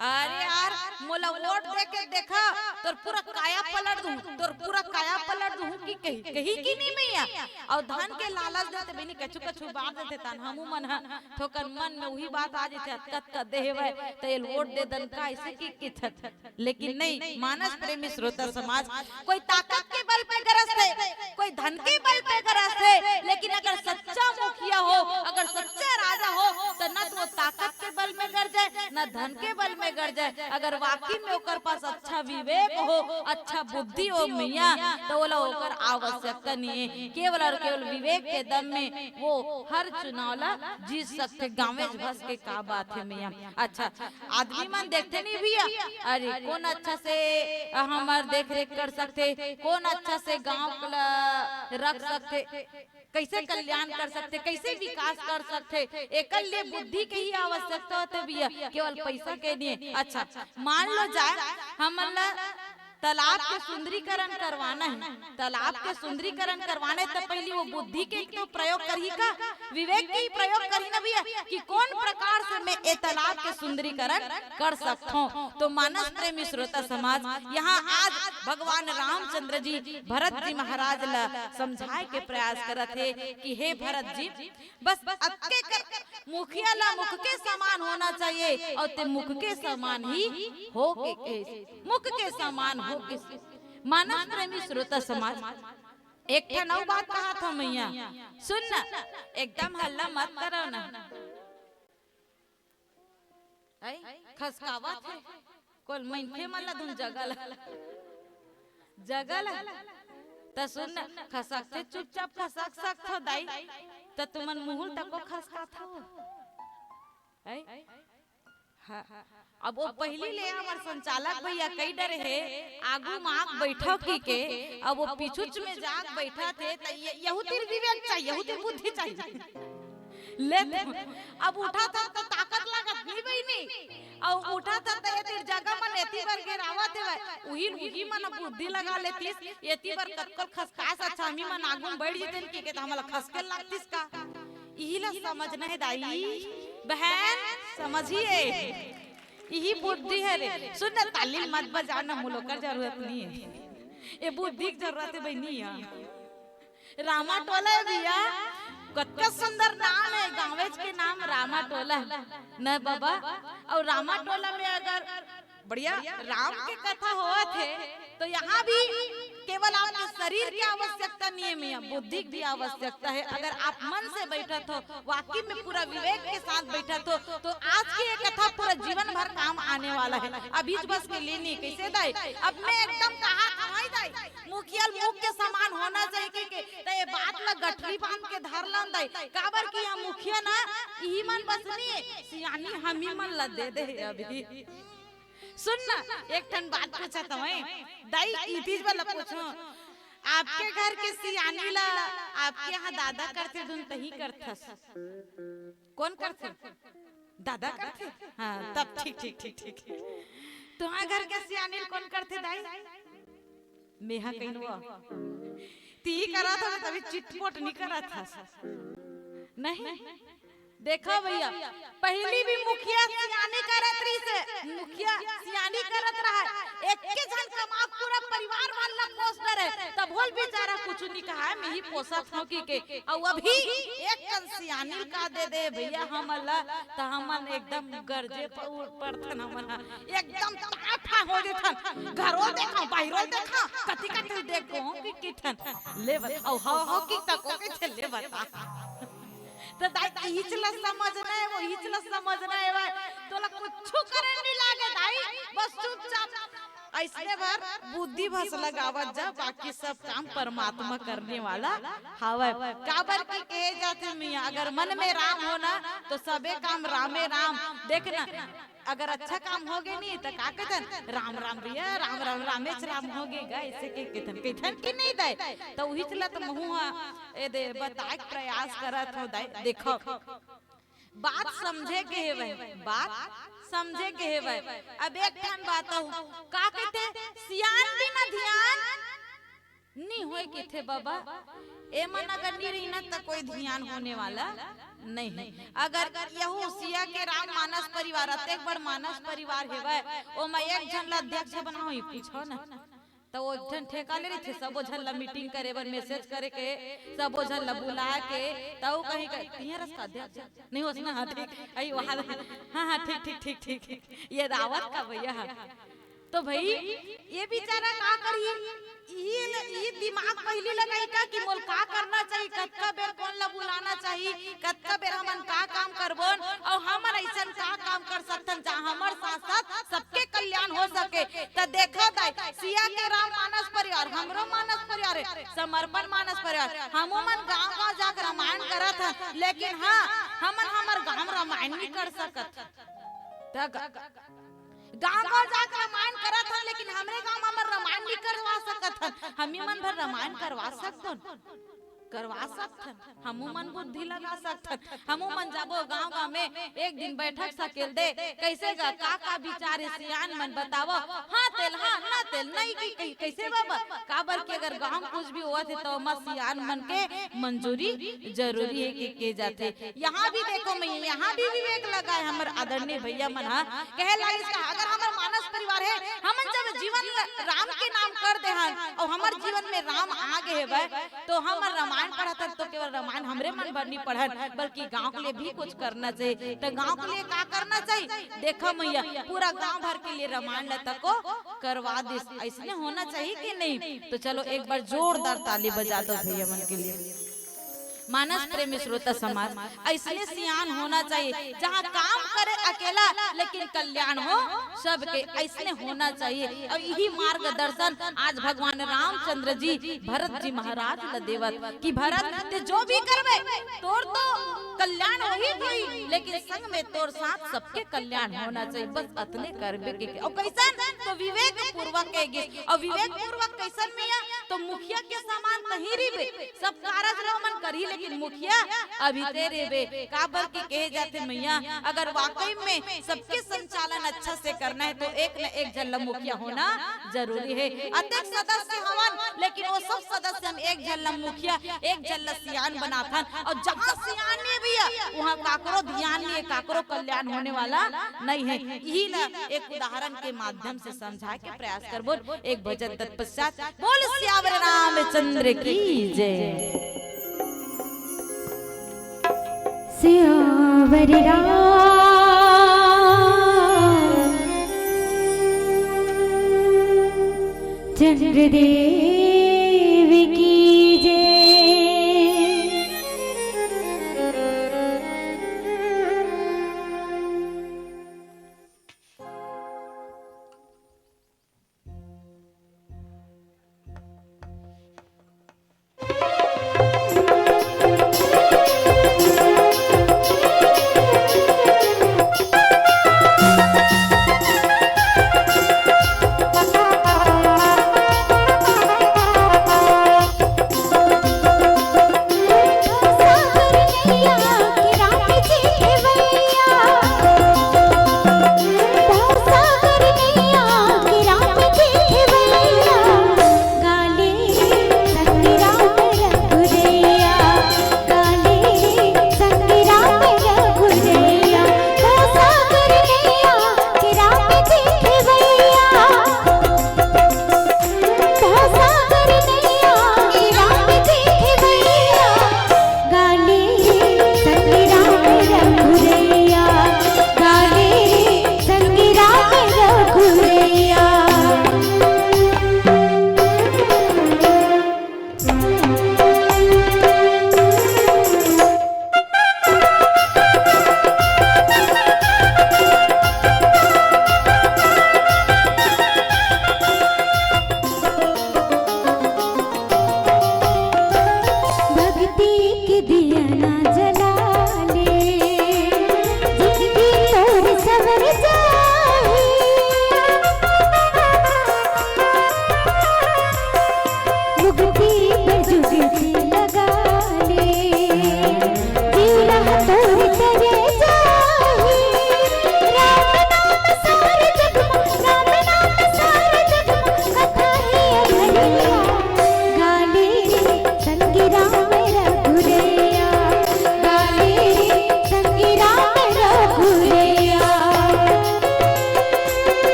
"अरे यार, मोला वोट दे के देखा, तोर पूरा काया पलट दूँ, तोर पूरा काया पलट दूँ," कि कही, कही कि नहीं मइया? अउ धन के लालच देथे बहिनी, कछु कछु बार देथे, तन हमू मन ह थोकन मन में उही बात आ जथे, "अतका अतका दे हेवय, त एल वोट दे दन का," अइसे कि कथे। लेकिन नहीं, मानस प्रेमी श्रोता समाज, कोई ताकत के बल पे गरजथे, कोई धन के बल पे गरजथे, लेकिन अगर सच्चा मुखिया हो, अगर सच्चा राजा हो, त न तो वो ताकत के बल में गरजे, न धन के बल में गरजे। अगर वाकई में ओकर पास अच्छा विवेक हो, अच्छा बुद्धि हो मइया, त ओला ओकर आवश्यकता नहीं है। केवल और केवल विवेक के दम में वो हर चुनाव ला जीत सकथे। गाँवेच भस के का बात है मइया। अच्छा, आदमी मन देखथे नहीं भैया, अरे कोन अच्छा से हमर देख रेख कर सकथे, कोन अच्छा से गाँव ला रख सकथे, कइसे कल्याण कर सकथे, कइसे विकास कर सकथे, एकर लिए बुद्धि के ही आवश्यकता होथे भैया, केवल पइसा के नहीं। अच्छा, मान लो जाए हमन ला तालाब के सुंदरीकरण करवाना है, तालाब के सुंदरीकरण करवाना है, त पहिली वो बुद्धि के तो प्रयोग करही का, विवेक के ही प्रयोग करही ना भैया, कि कोन प्रकार से मैं ए तालाब के सुंदरीकरण कर सकथों। तो मानस प्रेमी श्रोता समाज, यहाँ आज भगवान रामचंद्र जी भरत जी महाराज ला समझाए के प्रयास करत हे कि हे भरत जी, बस अतके कर, मुखिया ला मुख के समान होना चाहिए, अउ ते मुख के समान ही हो के, के मुख के समान हो के। मानस प्रेमी श्रोता समाज, एक ठन अउ बात कहत हँव मइया, सुन ना, एकदम हल्ला मत करव ना। अई, खसकावत हे। कोन मनखे मन ला धुन जगा ला। जगा ला। त सुन ना, खसकथे चुपचाप खसक सकथव दाई। त तुमन मुहुल तको खसकाथव। अई? हाँ। अब वो पहिली ले हमर संचालक भैया कहि डरे हे, आगू म आके बइठव कहिके, अब वो पीछूच में जाके बइठत हे, त ये, यहू तीर विवेक चाहिए, यहू तीर बुद्धि चाहिए। ले त, अब उठत हन त ताकत लागत नहीं बहिनी, अउ उठत हन त ये तीर जगह मन एती बर घेरावत हेवय, उही, उही मन बुद्धि लगा लेतिस, एती बर कतको खसकास, अच्छा हमी मन आगू म बइठ जतेन कहिके त हमला खसके लागतिस का? इही ला समझना हे दाई, बहन, समझिए। इही बुद्धि हे रे। सुन ना, ताली मत बजा ना, मोला ओकर जरूरत नहीं हे। ये बुद्धि के जरूरत हे बहिनी, हाँ। रामा टोला हे भैया, कतका सुंदर नाम हे, गाँवेच के नाम रामा टोला हे। न बाबा, अउ रामा टोला में अगर बढ़िया राम के कथा होवत हे, तो यहाँ भी केवल आपके शरीर की आवश्यकता नहीं है मियाँ, बुद्धि की भी आवश्यकता है। अगर आप मन से बैठत हो, वाकई में पूरा विवेक के साथ बैठत हो, तो आज की ये कथा पूरा जीवन भर काम आने वाला है। अभी बस के लिए नहीं, कैसे दाई? अब मैं एकदम कहा था, भाई दाई, मुखिया ल मुख के समान होना चाहिए कि, कि, तो ये बात ला गठरी बांध के धर लन दाई। काबर कि यहाँ मुखिया ना, इही मन बस नहीं, सियानी हमी मन ला दे दे अभी। सुन ना, एक ठन बात पूछत हवं, दाई, इतिज वाला पूछो, आपके घर के सियानी ला आपके यहाँ दादा करथे धुन तही करथस? कौन करथे? दादा करथे? हाँ, तब ठीक, ठीक, ठीक, ठीक। तुम्हार घर के सियानी ल कौन करथे दाई? मेहा कहिन वो। तिही करत हवे तभी चिटपोट नहीं करत हस। नहीं। देखो भैया, पहिली भी मुखिया सियानी करत रहिस हे, मुखिया सियानी करत रहा, एक के झन कमा पूरा परिवार वाला पोस डरे, तभो ल बेचारा कुछु नहीं कहा, मैं ही पोसत हूँ कहिके, अउ अभी एक कन सियानी का दे दे भैया हमन ला, त हमन एकदम गरजे प-, पड़थन हमन ह, एकदम ताठा हो जथन, घरो देखा, बाहरो देखा, कति कति देखो कि किथन, ले बता, अउ हो हो कि तको के ले बता। त दाई, इहिच ला समझना हे, वो इहिच ला समझना हे भाई। तोला कुछु करे नहीं लागे दाई, बस चुपचाप अइसने भर बुद्धि भस लगावत जा, बाकी सब काम परमात्मा करने वाला हवय। काबर कि कहे जाथे मियाँ, अगर मन में राम हो ना, तो सबे काम रामे राम। देखना, अगर अच्छा काम हो गे नहीं, त का कहिथन? राम राम भैया, राम राम, रामेच राम हो गे गा, अइसे के कहिथन, कहिथन कि नहीं दाई? त उहिच ला त महू हा, ए दे, बताए के प्रयास करत हो दाई। देखो, बात समझे के हेवय, बात समझे के हेवय। अब एक ठन बात अउ, का कहिथे, सियान बिना धियान नी होय कहिथे बाबा। एमन अगर नी रही ना, त कोई धियान होने वाला नहीं है। अगर यहू सिया के राम मानस परिवार, अतेक बड़ मानस परिवार हेवय, ओमा एक झन ला अध्यक्ष बनाओ, ये पूछो ना। त वो एक ठन ठेका ले रहिथे, सबो झन ला मीटिंग करे बर मैसेज करे के, सबो झन ला बुला के, त वो कहीं कहीं, "तिहां रस का अध्यक्ष नहीं होस ना?" "हाँ, ठीक।" अई वहाँ, "हाँ, हाँ, ठीक, ठीक, ठीक, ठीक।" ये रावत का भैया हा। तो भाई, ये बेचारा का करी? ये ल-, ये दिमाग पहिली लगाई का कि मोल का करना चाहिए, कतका बेर कोन ला बुलाना चाहिए, कतका बेर हमन का काम करबोन, अउ हमन अइसन का काम कर सकथन, जहाँ हमर साथ साथ सबके कल्याण हो सके। त देखा दाई, सिया के राम मानस परिवार, हमरो मानस परिवार हे, समर्पण मानस परिवार, हमू मन गाँव गाँव जाके रामायण करत हन, लेकिन हाँ, हमन हमर गाँव रामायण नहीं कर सकत। त ग-, गाँव गाँव जाके रामायण करत हन, लेकिन हमरे गाँव म हमर रामायण नहीं करवा सकत हन। हमी मन भर रामायण करवा सकथन, करवा सकथन। हमू मन बुद्धि लगा सकथन। हमू मन जाबो गाँव गाँव में एक दिन बैठक सकेल दे, कैसे गा, का का विचार हे सियान मन बतावो। हाँ तेल, हाँ ना तेल, नहीं कि कही, कैसे बाबा? काबर कि अगर गाँव कुछ भी होवत हे त ओमा सियान मन के मंजूरी जरूरी हे कि के जाथे। यहाँ भी देखो मैं, यहाँ भी विवेक लगाए हमर आदरणीय भैया मन हा। कहे लागिस का अगर हमर मानस परिवार हे, हमन जब जीवन ल-, राम के नाम कर दे हन अउ हमर जीवन में राम आ गे हेवय, तो हमन रामायण पढ़त हन तो केवल रामायण हमरे मन बर नहीं पढ़न, बल्कि गाँव के लिए भी कुछ करना चाहिए। त गाँव के लिए का करना चाहिए? देखा मैया, पूरा गाँव भर के लिए रामायण ल तको करवा दिस, अइसने होना चाहिए कि नहीं? तो चलो एक बार जोरदार ताली बजा दो भैया मन के लिए। मानस प्रेमी श्रोता समाज, अइसने सियान होना चाहिए, जहाँ काम करे अकेला, लेकिन कल्याण हो सबके, अइसने होना चाहिए। अउ इही मार्गदर्शन आज भगवान रामचंद्र जी भरत जी महाराज ल देवत कि भरत, ते जो भी करबे, तोर तो कल्याण होही होही, लेकिन संग में तोर साथ सबके कल्याण होना चाहिए। बस अतने करबे के, के। अउ कइसन? तो विवेक पूर्वक के गिस। अउ विवेक पूर्वक कइसन मैया? तो मुखिया के समान तहीं रहिबे, सब कारज ल ओमन करही, लेकिन मुखिया अभी ते रहिबे। काबर कि कहे जाथे मैया, अगर वाकई में सबके संचालन अच्छा से करना है तो एक न एक झन ल मुखिया होना जरूरी है। अतेक सदस्य हवन, लेकिन वो सब सदस्य हम एक झन ल मुखिया, एक झन ल सियान बनाथन। अउ जहाँ सियान नहीं भैया, वहाँ काकरो ध्यान नहीं है, काकरो कल्याण होने वाला नहीं है। इही ला एक उदाहरण के माध्यम से समझाए के प्रयास करबो। एक भजन तत्पश्चात। बोल सियावर रामचंद्र की जय। सियावर राम चंद्र देव की जय।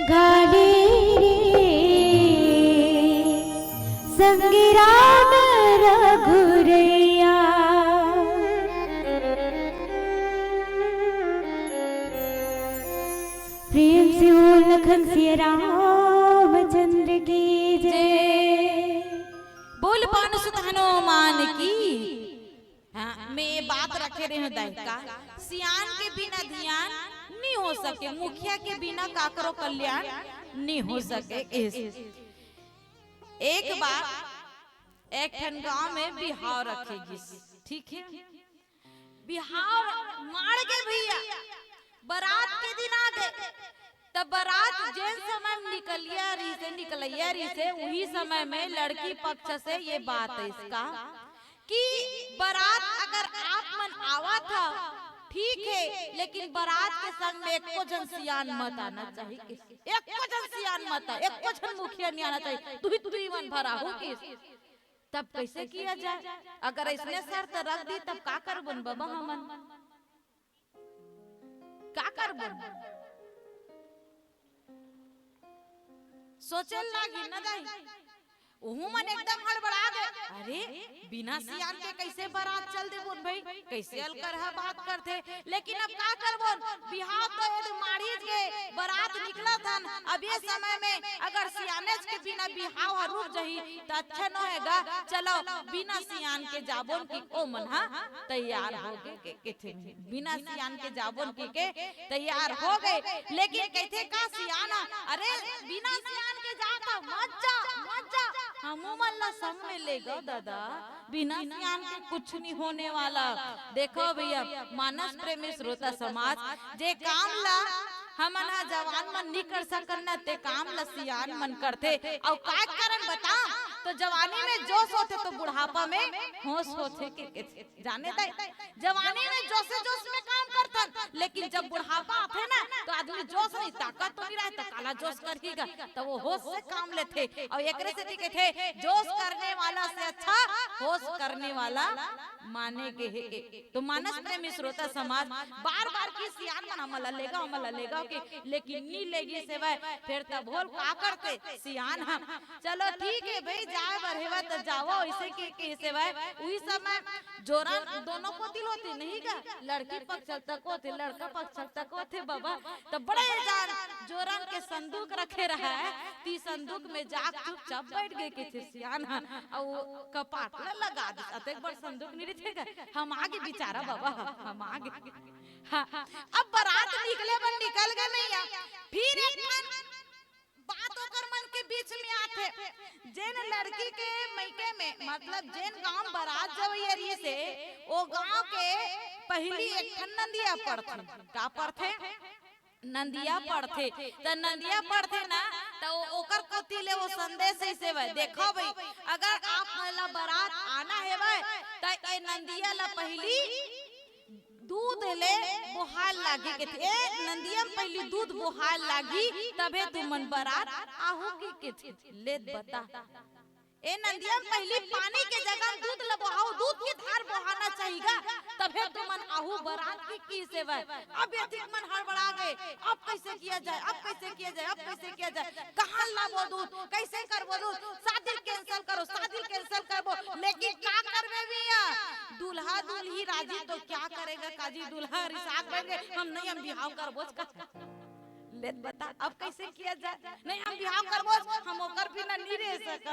काले रे संग राम रघुरैया। प्रेम से बोल लखन सिया रामचंद्र की जय। बोल पवन सुत हनुमान की। हाँ, मैं ये बात रखे रहे हूँ दाई का, सियान के बिना धियान नहीं हो सके, मुखिया के बिना काकरो कल्याण नहीं हो सके। इस एक बार एक ठन गांव में बिहाव रखे गिस, ठीक है, बिहाव माड़ के भैया, बरात के दिन आ गए, तब बरात जेन समय में निकलिया रहिसे, निकलैया रहिसे, उही समय में लड़की पक्ष से ये बात है इसका कि बरात अगर आप मन आवत ह, ठीक है, लेकिन बरात के संग में एको झन सियान मत आना चाहिए। एको झन सियान मत आ, एको झन मुखिया नहीं आना चाहिए। तू ही, तू ही मन भरा हो कि तब कैसे किया जाए? अगर इसने शर्त रख दी, तब का करबन बाबा हमन? का करबो? सोचे लागी न दाई। उहू मन एकदम हड़बड़ा गए। अरे, बिना सियान के कैसे बरात चल देबोन भाई? कैसे अलकरहा बात करथे? लेकिन अब का करबोन? बिहाव तो एदे माड़ीच गे, बरात निकलत हन। अब ये समय में अगर सियानेच के बिना बिहाव ह रुक जही, त अच्छा न होएगा। चलो, बिना सियान के जाबोन कि ओ मन ह तैयार हो गे के, के बिना सियान के जाबोन कहिके तैयार हो गए। लेकिन कहिथे का सियान ह, "अरे, बिना सियान के जात ह, मत जा, मत जा, हमू मन ला संग में ले गो दादा, बिना सियान के कुछ नहीं होने वाला।" देखो भैया, मानस प्रेमी श्रोता समाज, जे काम ला हमन ह जवान मन नहीं कर सकन न, ते काम ला सियान मन करथे। अउ काय कारण बता, तो जवानी में जोश होथे तो बुढ़ापा में होश होथे के, के जाने दाई, जवानी में जोशे जोश में काम करथन, लेकिन जब बुढ़ापा आथे ना, तो आदमी जोश नहीं, ताकत तो नहीं रहे, तो काला जोश करही गा, तो वो होश से काम लेथे। अउ एकरे सेती कहिथे, "जोश करने वाला से अच्छा होश करने वाला माने गे हे।" तो मानस प्रेमी श्रोता समाज, बार बार की सियान मन हमन ला लेगा, हमन ला लेगा के, लेकिन नी लेगी सेवय, फिर तब होल का करते सियान हम, "चलो ठीक है भाई, जाए बर हेवा त जावो," ऐसे के, के सेवय। उही समय जोरन दोनों कोति होथे नहीं का, लड़की पक्ष तक होथे, लड़का पक्ष तक होथे बाबा। त बड़े जान जोरन के संदूक रखे रहा है, ती संदूक में जाके चुपचाप बैठ गए कहिथे सियान ह। अउ कपाट ला लगा दे, अतेक बड़ संदूक नहीं रहिथे का, हम आगे बिचारा बाबा, हम आगे। हाँ, अब बरात निकले बर निकल गए भैया, फिर एक ठन बात ओकर मन के बीच में आथे। जेन लड़की के मइके में, मतलब जेन गांव बरात जवइया रहिसे, ओ गांव के पहिली एक ठन नंदिया पड़थे। का पड़थे? नंदिया पड़थे। त नंदिया पड़थे ना, त ओ-, ओकर कोति ले वो संदेश ऐसे बा, "देखो भाई, अगर आप मन ला बरात आना हेवय, त ए नंदिया ला पहिली दूध ले बोहाल लागी," कहिथे। "ए नंदिया म पहिली दूध बोहाल लागी, तभे तुमन बरात आहू," कहिथे। ले त बता, ए नंदिया म पहिली पानी के जगह दूध ल बोहाओ, दूध के धार बोहाना चाहिए गा, तभे तुमन आहू बरात के, कहिसे बा। अब एतिक मन हड़बड़ा गए, अब कैसे किया जाए, अब कैसे किया जाए, अब कैसे किया जाए, कहाँ लाबो दूध, कैसे करबो दूध, शादी cancel करो, शादी cancel करबो, लेकिन का करबे भैया, दूल्हा दुल्ही राजी तो क्या करेगा काजी, दूल्हा रिसात बन गए, हम नहीं, हम बिहाव करबो का। ले त बता, अब कैसे किया जाए? नहीं, हम बिहाव करबो, हम ओकर बिना नहीं रह सकन,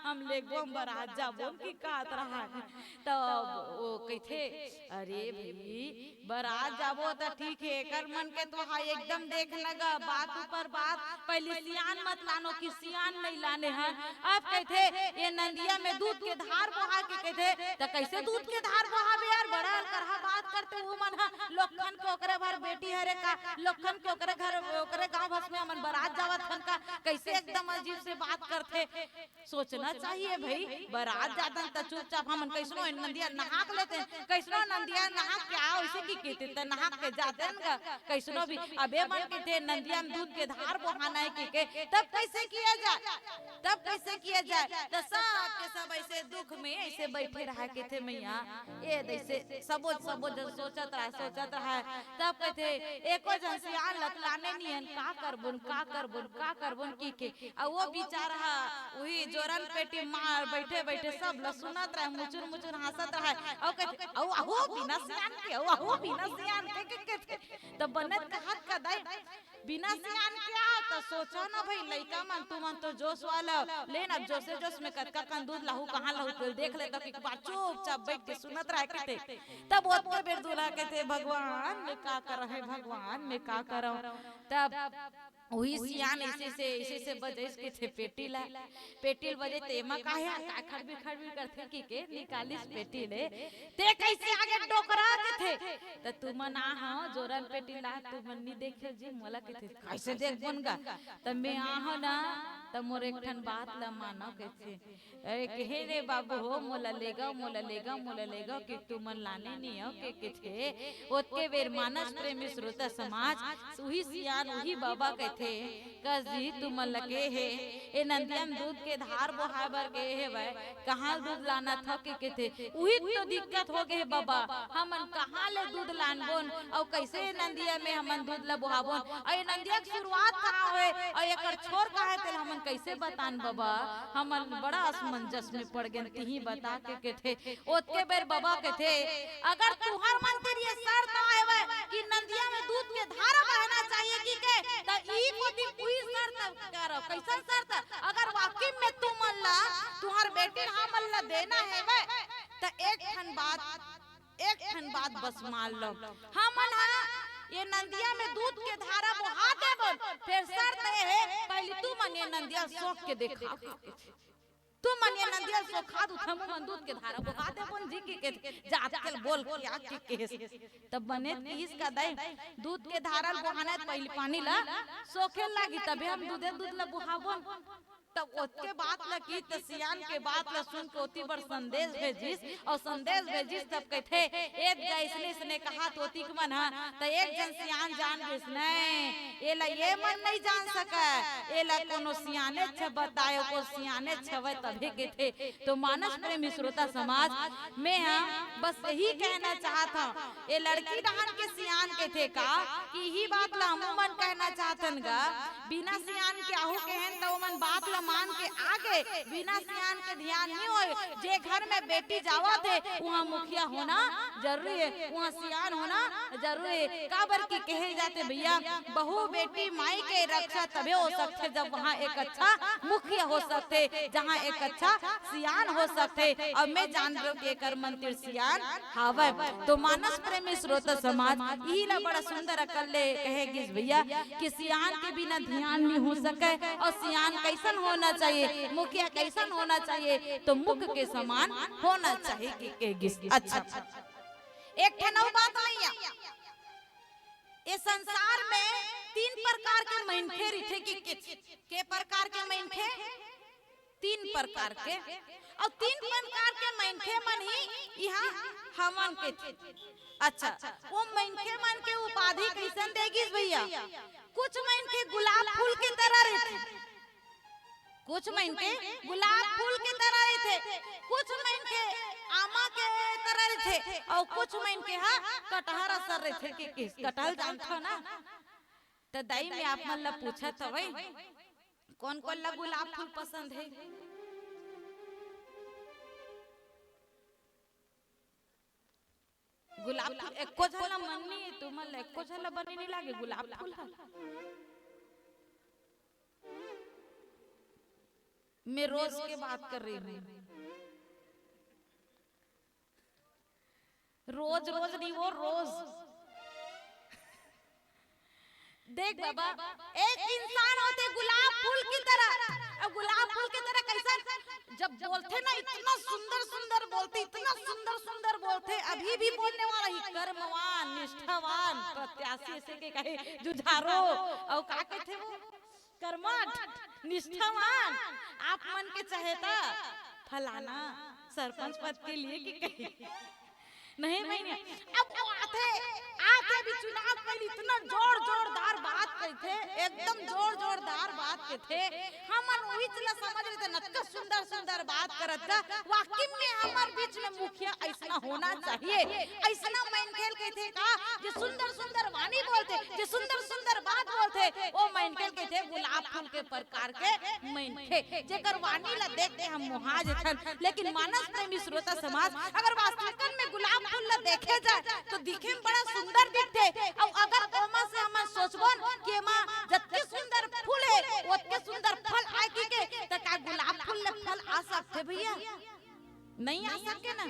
हम लेगबो, हम बरात जाबो, की कहत रहा है। तब वो कहिथे, "अरे भाई, बरात जाबो त ठीक है, एकर मन के तो हा एकदम देख लगा, बात ऊपर बात, पहले सियान मत लानो कि सियान नहीं लाने हैं।" अब कहिथे, "ये नंदिया में दूध के धार बोहा के," कहिथे, "त कैसे दूध के धार बोहाबे यार, बड़ा अलकरहा बात करते हो मन ह, लोखन के ओकरे भर बेटी हरे का, लोखन के ओकरे घर, ओकरे गांव भस में हमन बरात जावत हन का, कैसे एकदम अजीब से बात करथे।" सोचना चाहिए भाई, बरात जातन त चुपचाप हमन कैसनो नंदिया नहाक लेते, कैसनो नंदिया नहाक के आओ, इसे की कहते त नहाक के जाते न गा, कैसनो भी। अबे मन कहिथे नंदिया में दूध के धार बोहाना है कि के, तब कैसे किया जाए, तब कैसे कइसे किया जाए? त सब के सब अइसे दुख में अइसे बइठे रहय कहिथे मइया। ए दइसे सबो सबो झन सोचत रहय, सोचत रहय। तब कहिथे, एको झन सियान ल त लाने नइ हन, का करबोन, का करबोन, का करबोन कहिके। अउ ओ बिचारा ह उही जोरन पेटी मार बइठे बइठे सब ल सुनत रहय, मुचुर मुचुर हाँसत रहय। अउ कहिथे, अउ अहू बिना सियान के, अउ अहू बिना सियान के, के, के, के। त बने त कहत का दाई, बिना सियान के आ, त सोचा ना भई, लइका मन, तुमन तो जोश वाला, ले ना, जोशे जोश में कतका कन दूध लाहू, कहाँ लाहू, तेला देख ले, त एक बार चुपचाप बइठ के सुनत रहय कहिथे। तब ओतके बेर दूल्हा कहिथे, "भगवान, मैं का करँव हे, भगवान, मैं का करँव?" तब उही सियान अइसे से, अइसे से बजाइस कहिथे पेटी ला, पेटी ल बजाइस, त एमा का हे, का खड़बी खड़बी करथे कहिके निकालिस पेटी ले। ते कइसे आगे डोकरा कहिथे, त तुमन आ हव, जोरन पेटी ला, तुमन नइ देखे जी, मोला कहिथे, कइसे देखबोन गा? त मैं आ हव ना, त मोर एक ठन बात ल मानव कहिथे। अरे कहे, "रे बाबू हो, मोला लेगव, मोला लेगव, मोला लेगव, कि तुमन लाने नइ हव," के कहिथे। ओतके बेर मानस प्रेमी श्रोता समाज, उही सियान, उही बाबा कहिथे, कस जी, तुमन ल के हे, ए नंदिया म दूध के धार बोहाय बर गे हेवय, कहाँ दूध लानत हव के कहिथे, उही तो दिक्कत हो गे हे बबा, हमन कहाँ ले दूध लानबोन, अउ कइसे ए नंदिया में हमन दूध ल बोहाबोन, अउ ए नंदिया के शुरुआत कहाँ होय, अउ एकर छोर कहाँ हे, तेला हमन कइसे बतान बबा, हमन बड़ा असमंजस में पड़ गेन, तिही बता के कहिथे। ओतके बेर बबा कहिथे, अगर तुहर मन तीर ये शर्त आय हवय कि नंदिया में दूध के धारा बहना चाहिए कहिके, त ई कोती कोई शर्त करो। कइसन शर्त? अगर वाकई में तुमन ला, तुहर बेटी ल हमन ला देना हवय, त एक ठन बात, एक ठन बात बस मान लो, हमन हा ये नंदिया में दूध के धारा बोहा देबन, फेर शर्त ए हे, पहिली तुमन ये नंदिया सोख के देखाव। तुमन ये नंदिया ल सोखा दूध, हमू मन दूध के धारा बोहा देबोन जी के, के जात के ल बोल के आ के केहेस। तब बने किहिस का दाई, दूध के धारा ल बोहाना हे त पहिली पानी ला सोखे ल लागी, तभे हम दूधे दूध ला बोहाबोन। तब ओतके बात ला किहिस त सियान के बात ला सुन के ओती बर संदेश भेजिस, अउ संदेश भेजिस तब कहिथे, ए गा अइसने अइसने कहात ओती के मन हा, त एक झन सियान जान गेस, नहीं, एला ये मन नइ जान सकय, एला कोनो सियानेच ह बताय, कोनो सियानेच हवय तभे कहिथे। तो मानस प्रेमी श्रोता समाज, मैं ह बस यही कहना चाहत हंव, ए लड़की डहन के सियान कहिथे का, कि इही बात ला हमू मन कहना चाहथन गा, बिना सियान के आहू कहेन त ओमन बात ला मान के आगे, बिना सियान के धियान नइ होय। जे घर में बेटी जावत हे, उहाँ मुखिया होना जरूरी हे, उहाँ सियान होना जरूरी हे। काबर कि कहे जाथे भइया, बहू बेटी माई के रक्षा तभे हो सकथे, जब वहाँ एक अच्छा मुखिया हो सकथे, जहाँ एक अच्छा सियान हो सकथे। अउ मैं जान रहे हंव कि एकर मन तीर सियान हावय। तो मानस प्रेमी श्रोता समाज, इही ला बड़ा सुंदर अकल ले कहे गिस भइया कि सियान के बिना धियान नइ हो सकय, अउ सियान कइसन होना चाहिए, मुखिया कइसन होना चाहिए, तो मुख के समान होना चाहिए कि कहे गिस। अच्छा, एक ठन अउ बात भइया, ए संसार में तीन प्रकार के मनखे रहिथे कि, कि, के प्रकार के मनखे? तीन प्रकार के। अउ तीन प्रकार के मनखे मन ही इहाँ हमन के। अच्छा, वो मनखे मन के उपाधि कइसन दे गिस भइया? कुछ मनखे गुलाब फूल के तरह रहिथे, कुछ मनखे गुलाब फूल के तरह रहिथे, कुछ मनखे आमा के तरह रहिथे, अउ कुछ मनखे हा कटहर असन रहिथे। कि, कि कटहल जानथव ना? त दाई, मैं आप मन ला पूछत हवंव, कोन कोन ला गुलाब फूल पसंद हे? गुलाब फूल एको झन ला मन नइ हे, तुमन ला एको झन ला बने नइ लागे गुलाब फूल हा? मैं रोज के बात कर रही हूँ। रोज, रोज नहीं, वो रोज। देख बाबा, एक इंसान होथे गुलाब फूल की तरह। अब गुलाब फूल की तरह कइसन? जब बोलथे ना, इतना सुंदर सुंदर बोलथे, इतना सुंदर सुंदर बोलथे। अभी भी बोलने वाला ही, कर्मवान, निष्ठावान, प्रत्याशी, अइसे के कहे, जुझारू, अउ का कहिथे वो? कर्मठ, निष्ठावान। आप मन के चाहे त फलाना सरपंच पद के लिए कि कहीं नहीं, नहीं, नहीं। अब वो आथे, आथे भी चुनाव पहले इतना जोर जोरदार बात कहिथे, एकदम जोर जोरदार बात कथे, हमन उहीच ला समझ लेथन, अतका सुंदर सुंदर बात करत गा। वाकई में हमर बीच में मुखिया अइसना होना चाहिए। अइसना मनखे ल कहिथे का, जे सुंदर सुंदर वाणी बोलथे, जे सुंदर सुंदर बात बोलथे, ओ मनखे ल कहिथे गुलाब फूल के प्रकार के मनखे, जेकर वाणी ला देख के हम मोहा जथन। लेकिन मानस प्रेमी श्रोता समाज, अगर वास्तविकन में गुलाब फूल ला देखे जाए, तो दिखे में बड़ा सुंदर दिखथे। अउ अगर ओमा से हमन सोचबोन कि एमा जतके सुंदर फूल हे, ओतके सुंदर फल आए कहिके, त का गुलाब फूल ले फल आ सकथे भैया? नहीं आ सके ना,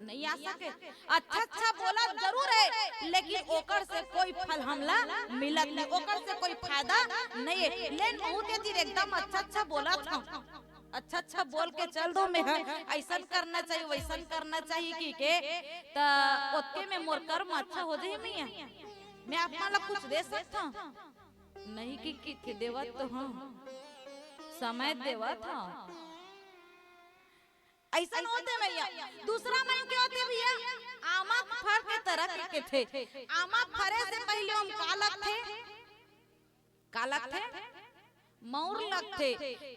नहीं आ सके। अच्छा अच्छा बोला जरूर हे, लेकिन ओकर से कोई फल हमला मिलत नहीं, ओकर से कोई फायदा नहीं हे। लेन बहुत ये तीर एकदम अच्छा अच्छा बोलत हंव, अच्छा अच्छा बोल के चल दो, मैं अइसन करना चाहिए, वइसन करना चाहिए कहिके, त ओतके में मोर कर्म अच्छा हो जाही मैया। मैं आप मन ला कुछ दे सकत हंव? नहीं कि, कि, कि देवत तो हंव, समय देवत हंव। अइसन होथे मैया। दूसरा मन के होथे भैया, आमा के फर के तरह के कथे। आमा फरे से पहिले ओम का लगथे? का लगथे? मउर लगथे।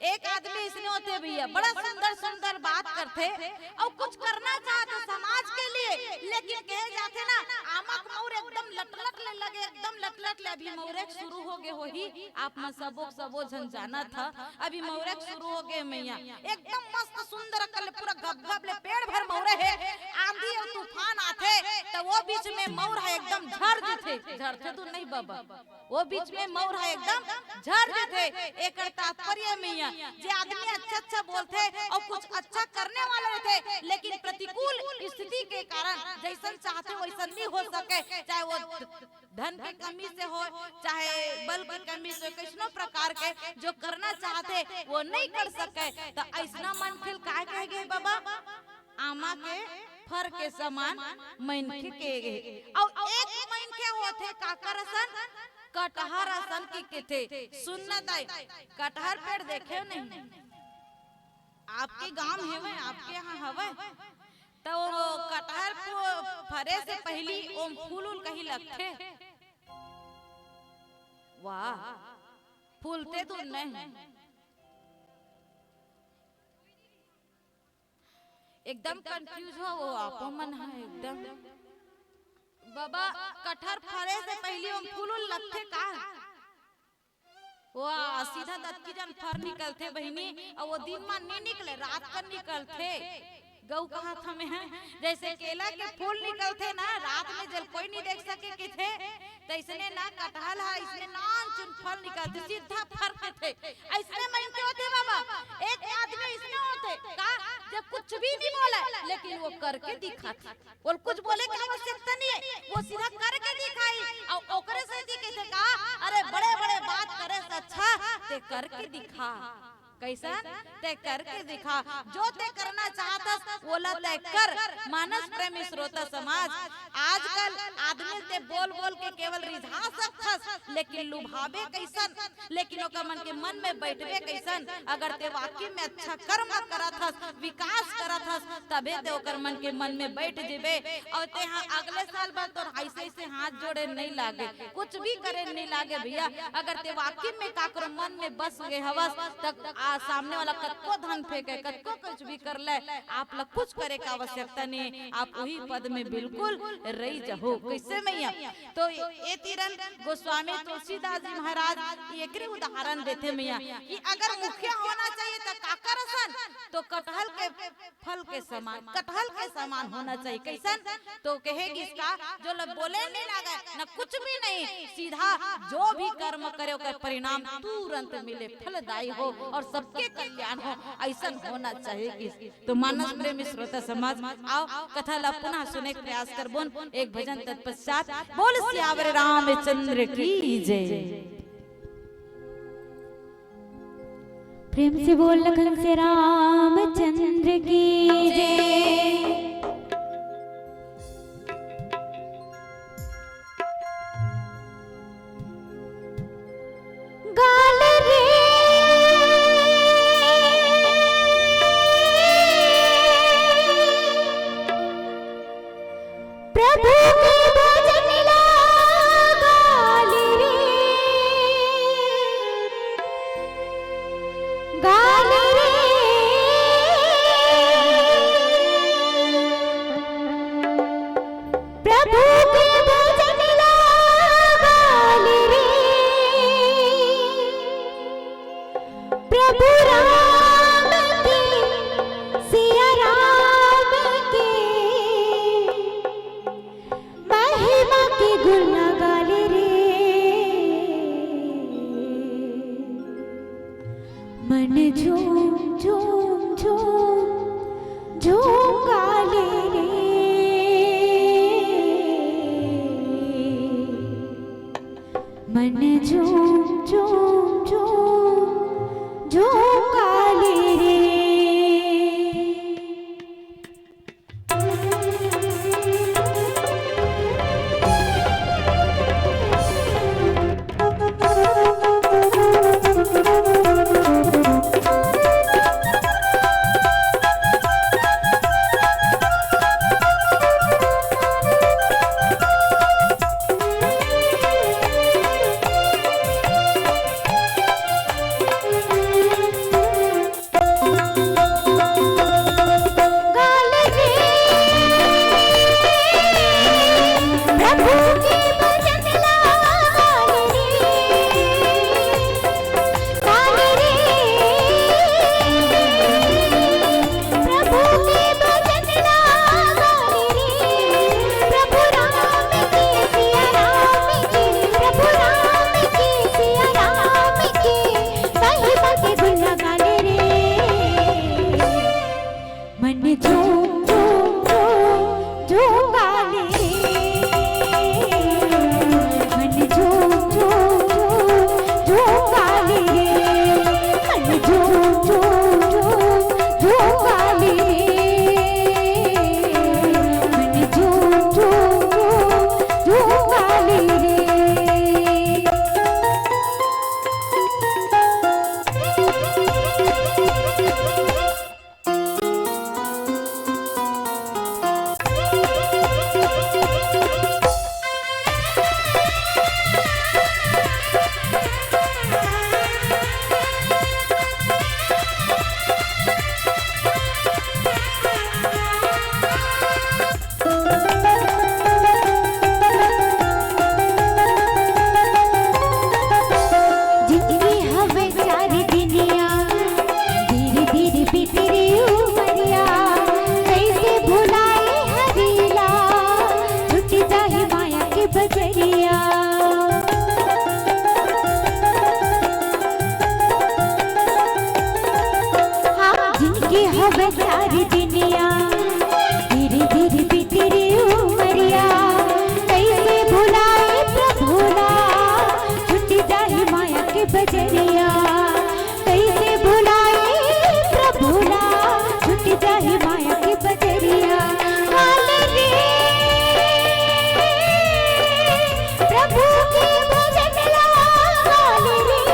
एक आदमी अइसने होथे भैया, बड़ा सुंदर सुंदर बात करथे अउ कुछ करना चाहथे समाज के लिए, लेकिन कहे जाथे ना, आमा के मउर एकदम लटलट ले लगे, एकदम लटलट ले। अभी मउरे के शुरू हो गे होही, आप मन सबो के सबो झन जानत ह, अभी मउरे के शुरू हो गे मैया। एकदम मस्त सुंदर अकन ले पूरा गबगब ले पेड़ भर मउरे हे। आंधी अउ तूफान आथे त वो बीच में मउर ह एकदम झर जथे, झरथे तो नहीं बाबा, वो बीच में मउर ह एकदम झर जथे। एकर तात्पर्य मैया, जे आदमी अच्छा अच्छा बोलथे अउ कुछ अच्छा करने वाला रहिथे, लेकिन प्रतिकूल स्थिति के कारण जइसन चाहथे वइसन नहीं हो सके, चाहे वो धन के कमी से हो, चाहे बल के कमी से, कइसनो प्रकार के जो करना चाहथे वो नहीं कर सके, त अइसना मनखे ल काय कहे गे बाबा? आमा के फर के समान मनखे कहे गे। अउ एक मनखे होथे काकर असन? कटहर असन के कथे। सुन न दाई, कटहर पेड़ देखे नहीं? आपके गांव हेवय, आपके यहाँ हवय, त वो कटहर को फरे से पहिली ओम फूल उल कहीं लगथे? वाह, फूलथे तो नहीं। एकदम confuse हो वो आपो मन ह एकदम। बाबा, कटहर फरे से पहिली ओम फूल उल लगथे का? वो सीधा दतकी जन फर निकलथे बहिनी, अउ वो दिन म नी निकले, रात कन निकलथे। गऊ कहत हमें हैं, जैसे केला के फूल निकलथे ना, रात में जल कोई नहीं देख सके कथे, तइसने ना कटहल ह, अइसने नान चुन फल निकलथे, सीधा फर कथे। अइसने मन के होथे बाबा, एक आदमी अइसने होथे का, जे कुछ भी नहीं बोले, लेकिन वो करके दिखाथे। वो कुछ बोले के आवश्यकता नहीं है, वो सीधा करके दिखाही। अउ ओकरे सेती कथे का, अरे बड़े बड़े बात करे से अच्छा ते करके दिखा। कइसन? ते करके दिखा, जो ते करना चाहत हस, वोला ते कर। मानस प्रेमी श्रोता समाज, आजकल आदमी ते बोल बोल के केवल रिझा सकत हस, लेकिन लुभाबे कइसन? लेकिन ओकर मन के मन में बइठबे कइसन? अगर ते वाकई में अच्छा कर्म करत हस, विकास करत हस, तभे ते ओकर मन के मन में बइठ जेबे। अउ ते हा अगले साल बर तोर अइसे अइसे हाथ जोड़े नहीं लागे, कुछ भी करे नहीं लागे भैया। अगर ते वाकई में काकरो मन में बस गे हवस, त आ सामने वाला कतको धन फेंके, कतको कुछ भी कर ले, आप ला कुछ करे का आवश्यकता नहीं, आप वही पद में बिल्कुल रही जाहू। कइसे मैया? तो ए तीरन गोस्वामी तुलसीदास जी महाराज एकरे उदाहरण देथे मैया कि अगर मुखिया होना चाहिए त काकर असन, तो कटहल के फल के समान, कटहल के समान होना चाहिए। कइसन? तो कहे गिस का, जो ल-, बोले नहीं लागे, न कुछ भी नहीं, सीधा जो भी कर्म करे ओकर परिणाम तुरंत मिले, फलदायी हो और सबके कल्याण हो, अइसन होना चाहिए गिस। तो मानस प्रेमी श्रोता समाज, आओ कथा ला पुनः सुने के प्रयास करबोन एक भजन तत्पश्चात। बोल सियावर रामचंद्र की जय। प्रेम से बोल लखन से रामचंद्र की जय। गाल रे प्रभु के भजन ला गाल रे। गाले रे, प्रभु के भजन ला गाले रे, प्रभु राम के, सिया राम के, महिमा के गुण गाले रे। मन झूम झूम झूम झूम गाले रे। मन झूम झूम झूम झूम गाले रे। मन झूम झूम झूम झूम गाले रे। मन झूम झूम झूम झूम गाले रे। मन झूम झूम झूम झूम गाले रे। मन झूम झूम झूम झूम गाले रे। जिंदगी हवे चार दिनिया, धीरे धीरे बीती रे उमरिया। कइसे भुलाए हरिला, छूट जाही माया के बजरिया। हाँ, जिंदगी हवे चार दिनिया, धीरे धीरे बीती रे उमरिया। कइसे भुलाए प्रभु ला, छूट जाही माया के बजरिया। कइसे भुलाए प्रभु ला, छूट जाही माया के बजरिया। हाल रे, प्रभु के भजन ला हाल रे।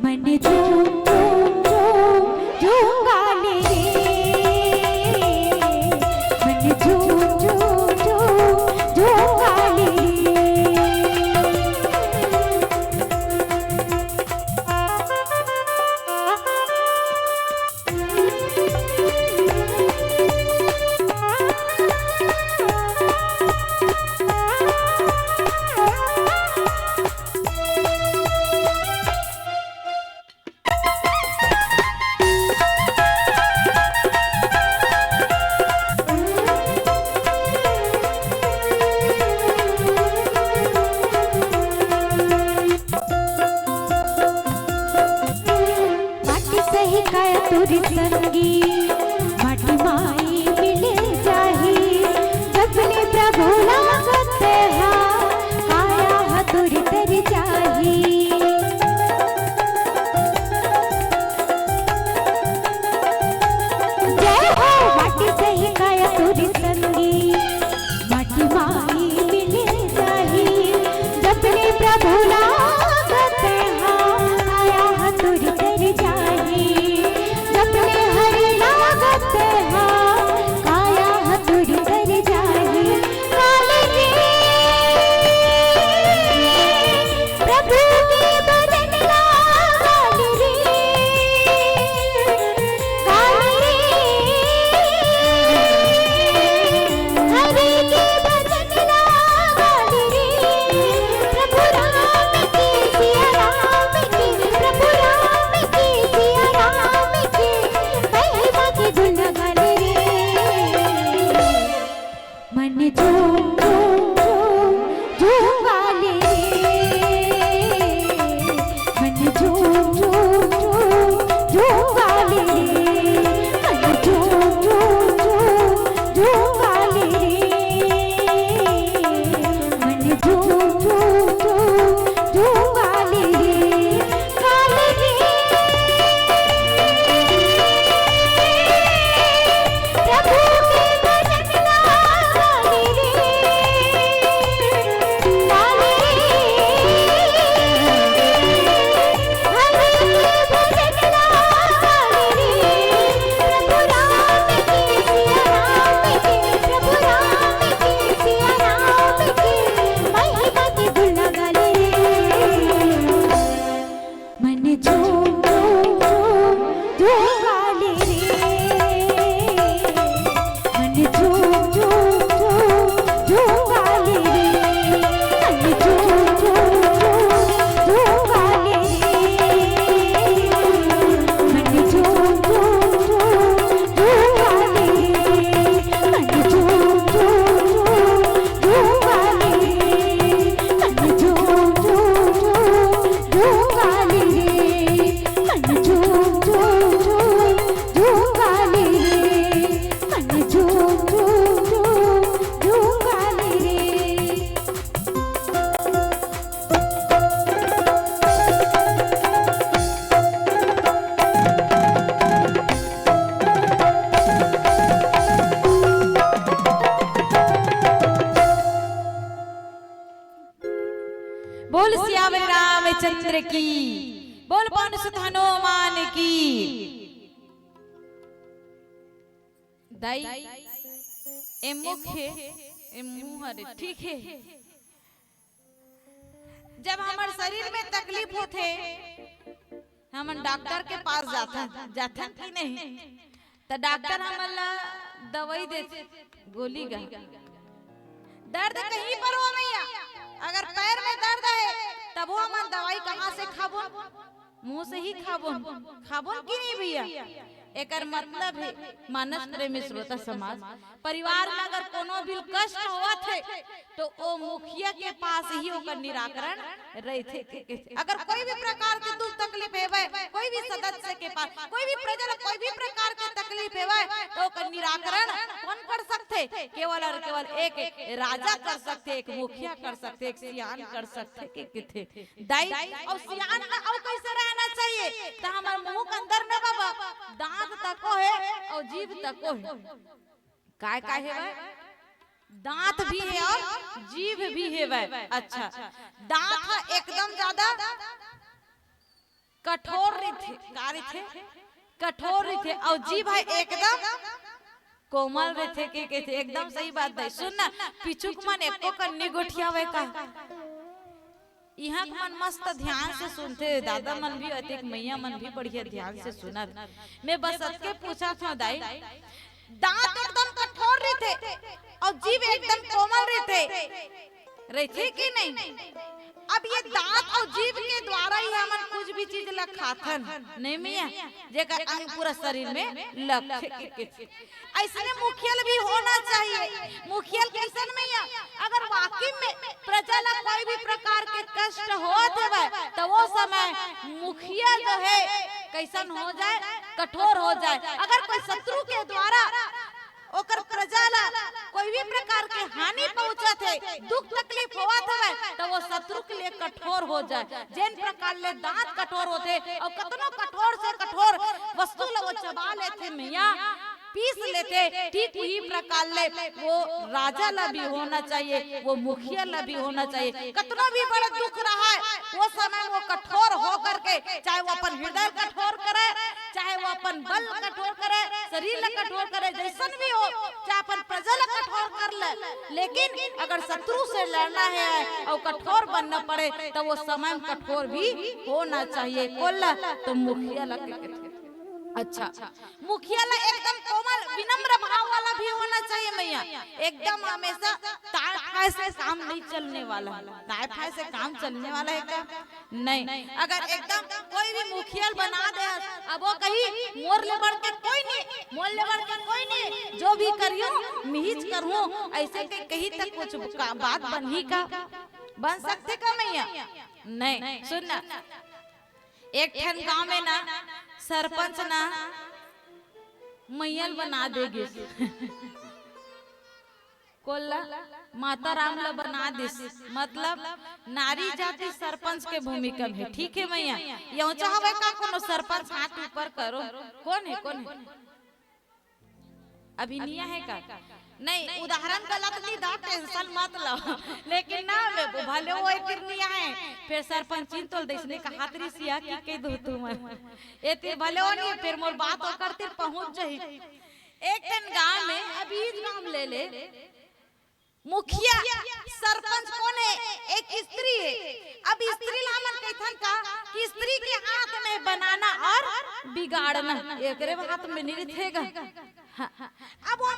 मन झूम झूम झूम झूम गाले रे। मन झूम झूम झूम झूम गाले रे। माटी सही काया तोर संगी, माटी माई मिल जाही। जब ले प्रभु लागत हा, काया हा तोर तर जाही। जय हो माटी सही काया तोर संगी, माटी माई मिल जाही। बोल सियावर रामचंद्र की, बोल पवन सुत हनुमान की। दाई, ए मुख हे, ए मुंह हरे, ठीक हे। जब हमर शरीर में तकलीफ होथे, हमन डॉक्टर के पास जाथन, जाथन कि नहीं? त डॉक्टर हमन ला दवाई देथे, गोली गा। दर्द कहीं पर हो भैया, अगर पैर में दर्द है, तब वो हमन दवाई कहाँ से खाबो? मुंह से ही खाबो, खाबो कि नहीं भैया? एकर मतलब है, मानस प्रेमी श्रोता समाज, परिवार में अगर कोनो भी कष्ट होवत है, तो ओ मुखिया के पास ही ओकर निराकरण रहिथे के कहिथे। अगर कोई भी प्रकार के दुख तकलीफ हेवय, कोई भी सदस्य के पास, कोई भी प्रजा ला कोई भी प्रकार के तकलीफ हेवय, तो ओकर निराकरण कौन कर सकथे? केवल और केवल एक राजा कर सकथे, एक मुखिया कर सकथे, एक सियान कर सकथे के कहिथे। दाई, अउ सियान ला अउ कैसे रहना चाहिए? त हमर मुंह के अंदर में बाबा दांत तको हे अउ जीभ तको हे। काय काय हेवय? दांत भी हे और जीभ भी हेवय। अच्छा, दांत ह एकदम ज्यादा कठोर रहिथे। का रहिथे? कठोर रहिथे। अउ जीभ ह एकदम कोमल रहिथे। के कहिथे? एकदम सही बात दाई। सुन ना, पिछुक मन एको कन नी गोठियावय का? इहाँ के मन मस्त ध्यान से सुनथे, दादा मन भी अतेक, मइया मन भी बढ़िया ध्यान से सुनत। मैं बस अतके पूछत हंव दाई, दांत एकदम कठोर रहिथे अउ जीभ एकदम कोमल रहिथे, रहिथे कि नहीं? अब ये दांत अउ जीभ के द्वारा ही हमन कुछ भी चीज ला खाथन, नहीं मइया? जेकर अंग पूरा शरीर में लगथे। अइसने मुखिया ल भी होना चाहिए। मुखिया ल कइसन मइया, अगर वाकई में प्रजा ला कोई भी प्रकार के कष्ट होत हवय, त वो समय मुखिया जो है कइसन हो जाए, कठोर हो जाए। अगर कोई शत्रु के द्वारा ओकर प्रजा ला कोई भी प्रकार के हानि पहुंचत हे, दुख तकलीफ होवत हवय, त वो शत्रु के लिए कठोर हो जाए। जेन प्रकार ले दांत कठोर होथे अउ कतनो कठोर से कठोर वस्तु ला वो चबा लेथे मइया, पीस लेथे, ठीक उही प्रकार ले वो राजा ला भी होना चाहिए, वो मुखिया ला भी होना चाहिए। कतनो भी बड़ा दुख रहा है, वो समय वो कठोर हो करके, चाहे वो अपन हृदय कठोर करे, चाहे वो अपन बल कठोर करे, शरीर ला कठोर करे, जइसन भी हो, चाहे अपन प्रजा ला कठोर कर ले, लेकिन अगर शत्रु से लड़ना है अउ कठोर बनना पड़े, त वो समय में कठोर भी होना चाहिए। कोन ला? त मुखिया ला के कथे। अच्छा, मुखिया ला एकदम कोमल, विनम्र भाव वाला भी होना चाहिए मइया। एकदम हमेशा ताय फाय से काम नहीं चलने वाला। ताय फाय से काम चलने वाला है का? नहीं। अगर एकदम कोई भी मुखिया ल बना दे, अब वो कही, "मोर ले बढ़ के कोई नहीं, मोर ले बढ़ के कोई नहीं, जो भी करियो, मिहिच करहूं," अइसे के कही त कुछ का, बात बनही का? बन सकथे का मइया? नहीं। सुन ना, एक ठन गांव में ना सरपंच ना मइया ल बना दे गिस। कोन ला? माता राम ला बना दिस। मतलब नारी जाति सरपंच के भूमिका में। ठीक है मइया, यौचा हवय का कोनो सरपंच? हाथ ऊपर करो। कोन हे, कोन हे? अभी निया है का? नहीं, उदाहरण गलत नहीं दा, tension मत लो। लेकिन ना, मैं वो भले वो एक दिन निया है, फिर सरपंचिन तोल दइसने कहात रिसिया कि कह दो तुमन। ए तीर भले वो नहीं, फिर मोर बात ओकर तीर पहुंच जाही। एक ठन गांव में, अभी इस गांव में ले ले, मुखिया, सरपंच कोन हे? एक स्त्री हे। अब स्त्री ला हमन कहिथन का कि स्त्री के हाथ में बनाना और बिगाड़ना, एकरे हाथ में नहीं रहिथे गा। हाँ। अब वो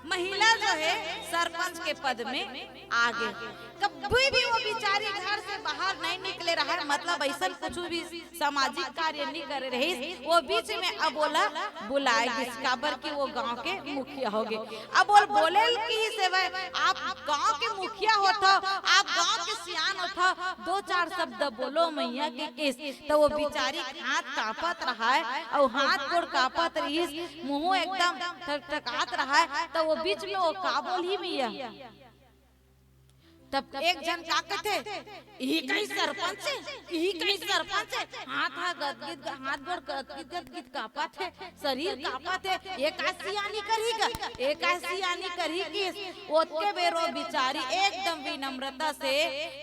महिला जो है सरपंच के पद में आ गे। कभी भी वो बिचारी घर से बाहर नहीं निकले रहे, मतलब अइसन कुछ भी सामाजिक कार्य नहीं करे रहिस, वो बीच में अब ओला बुलाए गिस, काबर कि वो गांव के मुखिया हो गे। अब ओला बोले ल किहिस हवय, "आप गांव के मुखिया होथव, आप गांव के सियान होथव, दो चार शब्द बोलो मइया के," किहिस। त वो बिचारी हाथ कांपत रहय अउ हाथ गोड़ कांपत रहिस, मुंह एकदम थकथकात रहय। त वो बीच में वो का बोलही मइया? तब एक झन का कथे, "इही कहीं सरपंच हे, इही कहीं सरपंच हे।" हाथ हा गदगिद, हाथ गोड़ गदगिद गदगिद कांपत हे, शरीर कांपत हे। "ये का सियानी करही गा, ये का सियानी करही?" किस ओतके बेर ओ बिचारी एकदम विनम्रता से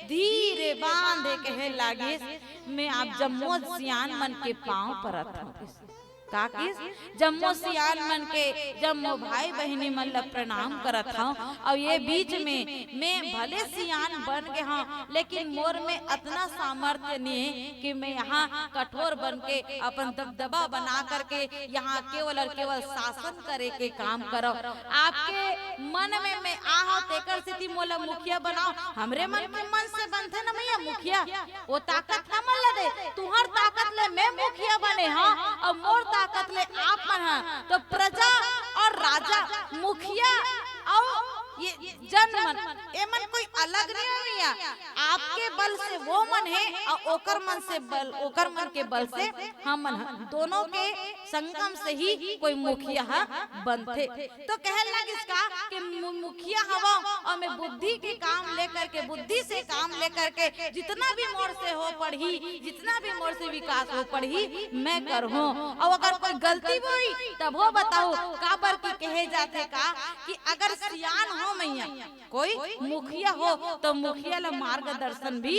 धीरे बांध के कहे लागिस, "मैं आप जम्मो सियान मन के पांव परत हंव।" का किस? "जम्मो सियान मन के, जम्मो भाई बहिनी मन ल प्रणाम करत हंव। अउ ये बीच में मैं भले सियान बन गे हंव, लेकिन मोर में अतना सामर्थ्य नइ हे कि मैं यहाँ कठोर बन के अपन दबदबा बना करके यहाँ केवल अउ केवल शासन करे के काम करंव। आपके मन में मैं आहंव, तेकर सेती मोला मुखिया बनाव।" हमरे मन के मन से बनथे ना मइया मुखिया, ओ ताकत हमन ल दे, तुंहर ताकत ले मैं मुखिया बने हंव अउ मोर ताकत ले आप मन हा। तो प्रजा अउ राजा, मुखिया अउ ये जन मन, एमन कोई अलग नइ हे मइया। आपके बल से वो मन हे अउ ओकर मन से बल, ओकर मन के बल से हमन हा। दोनों के संगम से ही कोई मुखिया हा बनथे। तो कहे लागिस का कि मु-, मुखिया हवंव अउ मैं बुद्धि के काम लेकर के, बुद्धि से काम लेकर के जितना भी मोर से हो पड़ही, जितना भी मोर से विकास हो पड़ही, मैं करहूं। अउ अगर कोई गलती होही तभो बताहू, काबर कि कहे जाथे का कि अगर सियान हो मइया, कोई मुखिया हो तो मुखिया ल मार्गदर्शन भी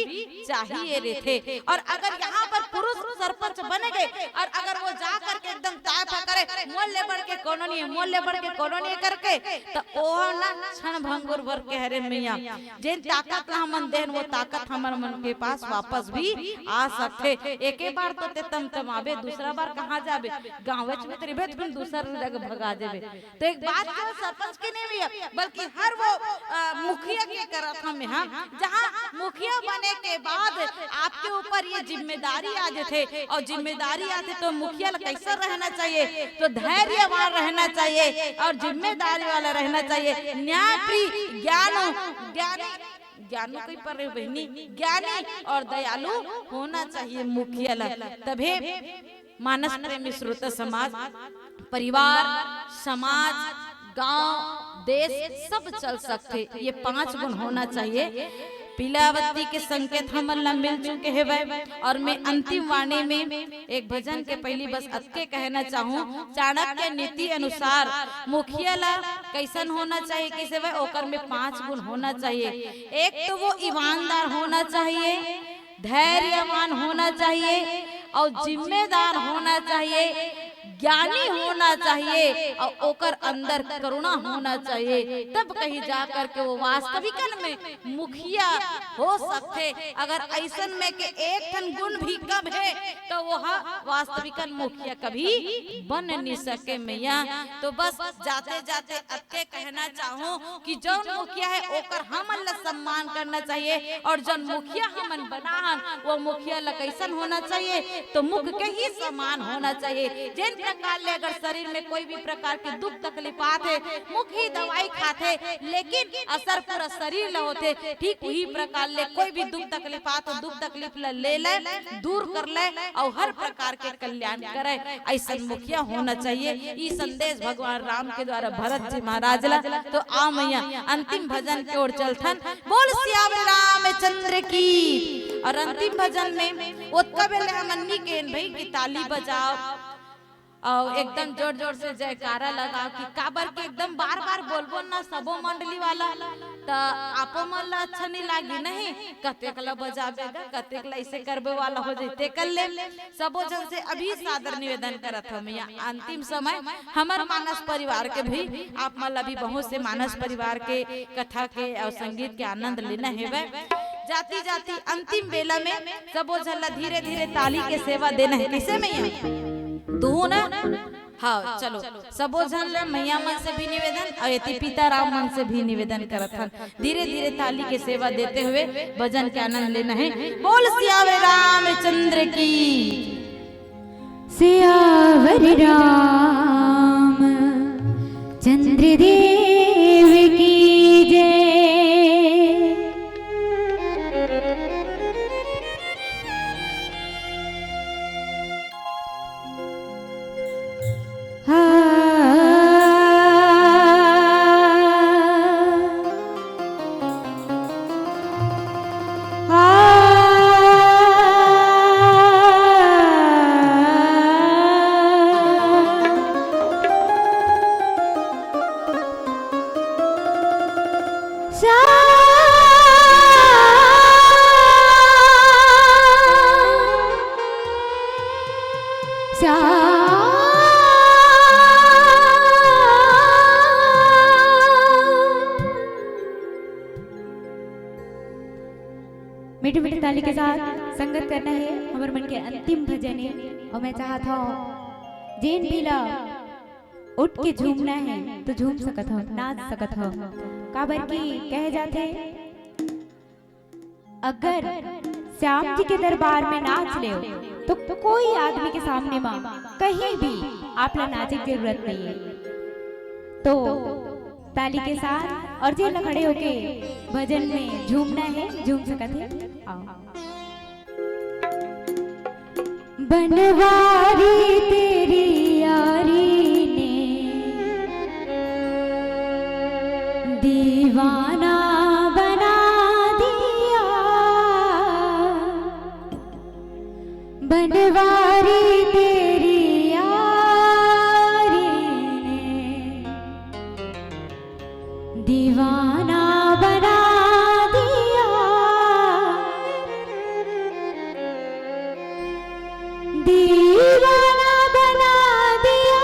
चाहिए रहिथे। अउ अगर यहाँ पर पुरुष सरपंच बने गे अउ अगर वो जा करके एकदम ताय फा करे, "मोर ले बढ़ के कोनो नइ हे, मोर ले बढ़ के कोनो नइ हे," करके, त ओह ना क्षण भंगुर बर के हरे मइया। जेन ताकत ला हमन देन, वो ताकत हमर मन के पास वापस भी आ सकथे। एके बार तो ते तमतमाबे, दूसरा बार कहाँ जाबे? गाँवेच में तो रहिबे, तुम दूसर जगह भगा देबे। तो एक बात केवल सरपंच के नइ भइया, बल्कि हर वो, अ, मुखिया के करत हंव मैं, हाँ, जहाँ मुखिया बने के बाद आपके ऊपर ये जिम्मेदारी आ जाथे, अउ जिम्मेदारी आथे तो मुखिया ल कैसा रहना चाहिए? तो धैर्यवान रहना चाहिए अउ जिम्मेदारी वाला रहना चाहिए, न्यायप्रिय, ज्ञानो, ज्ञानी, ज्ञानो कहीं पर रहे बहिनी, ज्ञानी अउ दयालु होना चाहिए मुखिया ल, तभे मानस प्रेमी श्रोता समाज, परिवार, समाज, गांव, देश सब चल सकथे। ये पांच गुण होना चाहिए। पीला बत्ती के संकेत हमन ला मिल चुके हवय अउ मैं अंतिम वाणी में एक भजन के पहिली बस अतके कहना चाहूं, चाणक्य नीति अनुसार मुखिया ला कैसन होना चाहिए, किसे वह ओकर में पांच गुण होना चाहिए। एक तो वो ईमानदार होना चाहिए, धैर्यवान होना चाहिए अउ जिम्मेदार होना चाहिए, ज्ञानी होना चाहिए अउ ओकर अंदर करुणा होना चाहिए, तब कहीं जा करके वो वास्तविकन में मुखिया हो सकथे। अगर अइसन में के एक ठन गुण भी कम हे, तो वो ह वास्तविकन मुखिया कभी बन नहीं सके मइया। तो बस जाते जाते अतके कहना चाहूं कि जौन मुखिया हे, ओकर हमन ला सम्मान करना चाहिए, अउ जौन मुखिया हमन बना हन, वो मुखिया ला कैसन होना चाहिए, तो मुख के ही समान होना चाहिए। जेन प्रकार ले अगर शरीर में कोई भी प्रकार के दुख तकलीफ आथे, मुख ही दवाई खाथे, लेकिन असर पूरा शरीर ला होथे, ठीक उही प्रकार ले कोई भी दुख तकलीफ आथे, दुख तकलीफ ला ले ले, दूर कर ले, अउ हर प्रकार के कल्याण करे, अइसन मुखिया होना चाहिए। ई संदेश भगवान राम के द्वारा भरत जी महाराज ला। तो आ मइया, अंतिम भजन के ओर चलथन। बोल सियावर रामचंद्र की। अउ अंतिम भजन में ओतका बेले हमन नी केन भई कि ताली बजाव अउ एकदम जोर जोर से जयकारा लगाव, कि काबर के एकदम बार बार बोलबो ना सबो मंडली वाला, त आपो मन ला अच्छा नहीं लागी, नहीं? कतेक ला बजाबे गा, कतेक ला ऐसे करबे वाला हो जाई, तेकर ले सबो झन से अभी सादर निवेदन करत हंव मइया, अंतिम समय हमर मानस परिवार के भी, आप मन ला भी बहुत से मानस परिवार के कथा के अउ संगीत के आनंद लेना हेवय। जाति जाति अंतिम बेला में सबो झन ला धीरे धीरे ताली के सेवा देना हे। कैसे मइया? दुहू ना? हाँ, चलो, सबो झन ला मइया मन से भी निवेदन अउ एती पिता राम मन से भी निवेदन करत हन। धीरे धीरे ताली के सेवा देते हुए भजन के आनंद लेना हे। बोल सियावर रामचंद्र की। सियावर राम चंद्र देव की जय। मीठे मीठे ताली के साथ संगत करना हे हमर मन के अंतिम भजन हे। अउ मैं चाहत हव, जेन भी ला उठ के झूमना हे तो झूम सकत हव, नाच सकत हव, काबर कि कहे जाथे, अगर श्याम जी के दरबार में नाच लेव तो कोई आदमी के सामने मा कहीं भी आप ला नाचे के जरूरत नहीं है। तो ताली के साथ अउ जेन ला खड़े होके भजन में झूमना हे, झूम सकत हे। आओ। बनवारी तेरी यारी ने दीवाना बना दिया। बनवारी तेरी यारी ने दीवाना बना दिया। दीवाना बना दिया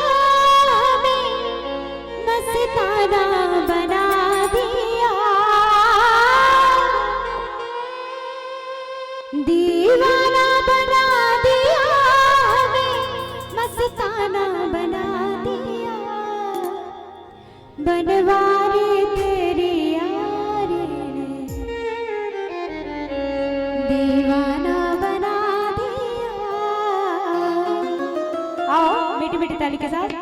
हमें, मस्ताना बना दिया। दीवाना बना दिया हमें, मस्ताना बना दिया। बनवारी तेरी यारी ने दीवाना बना दिया। आओ, मीठी मीठी ताली के साथ।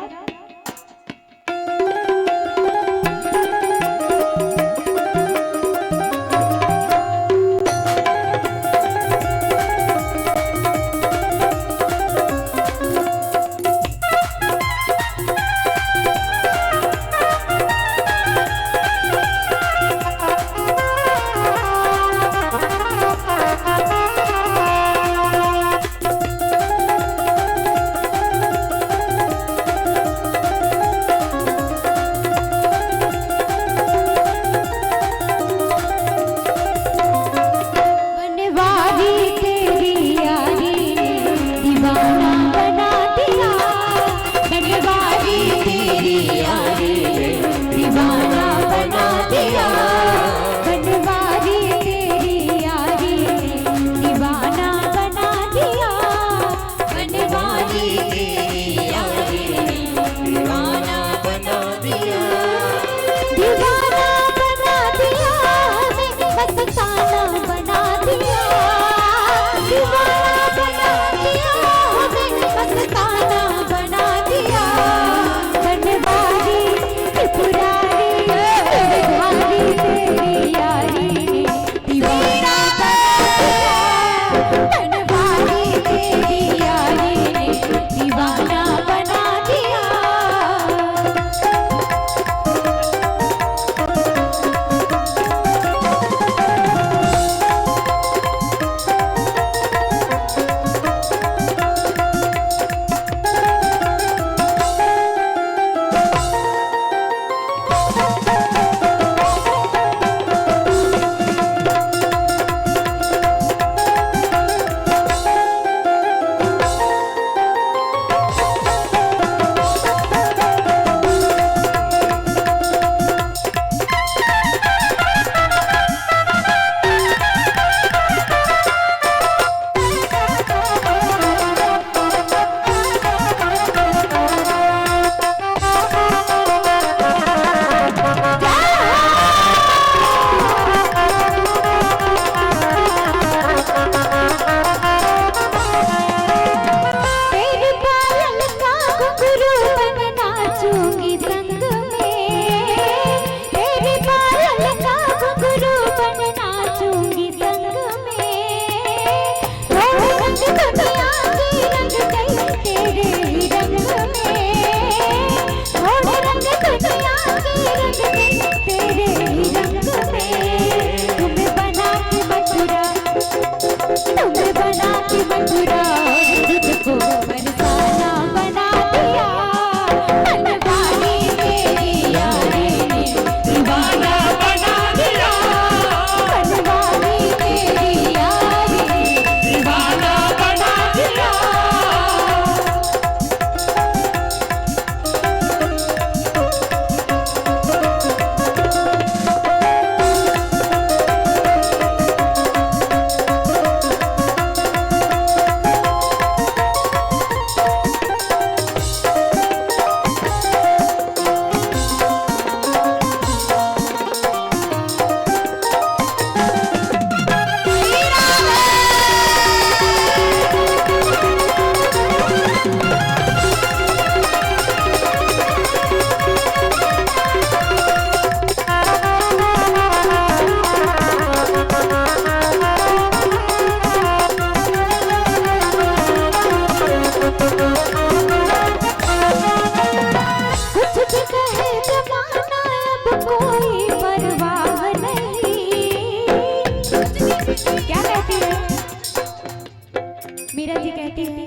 मीरा जी कहती है,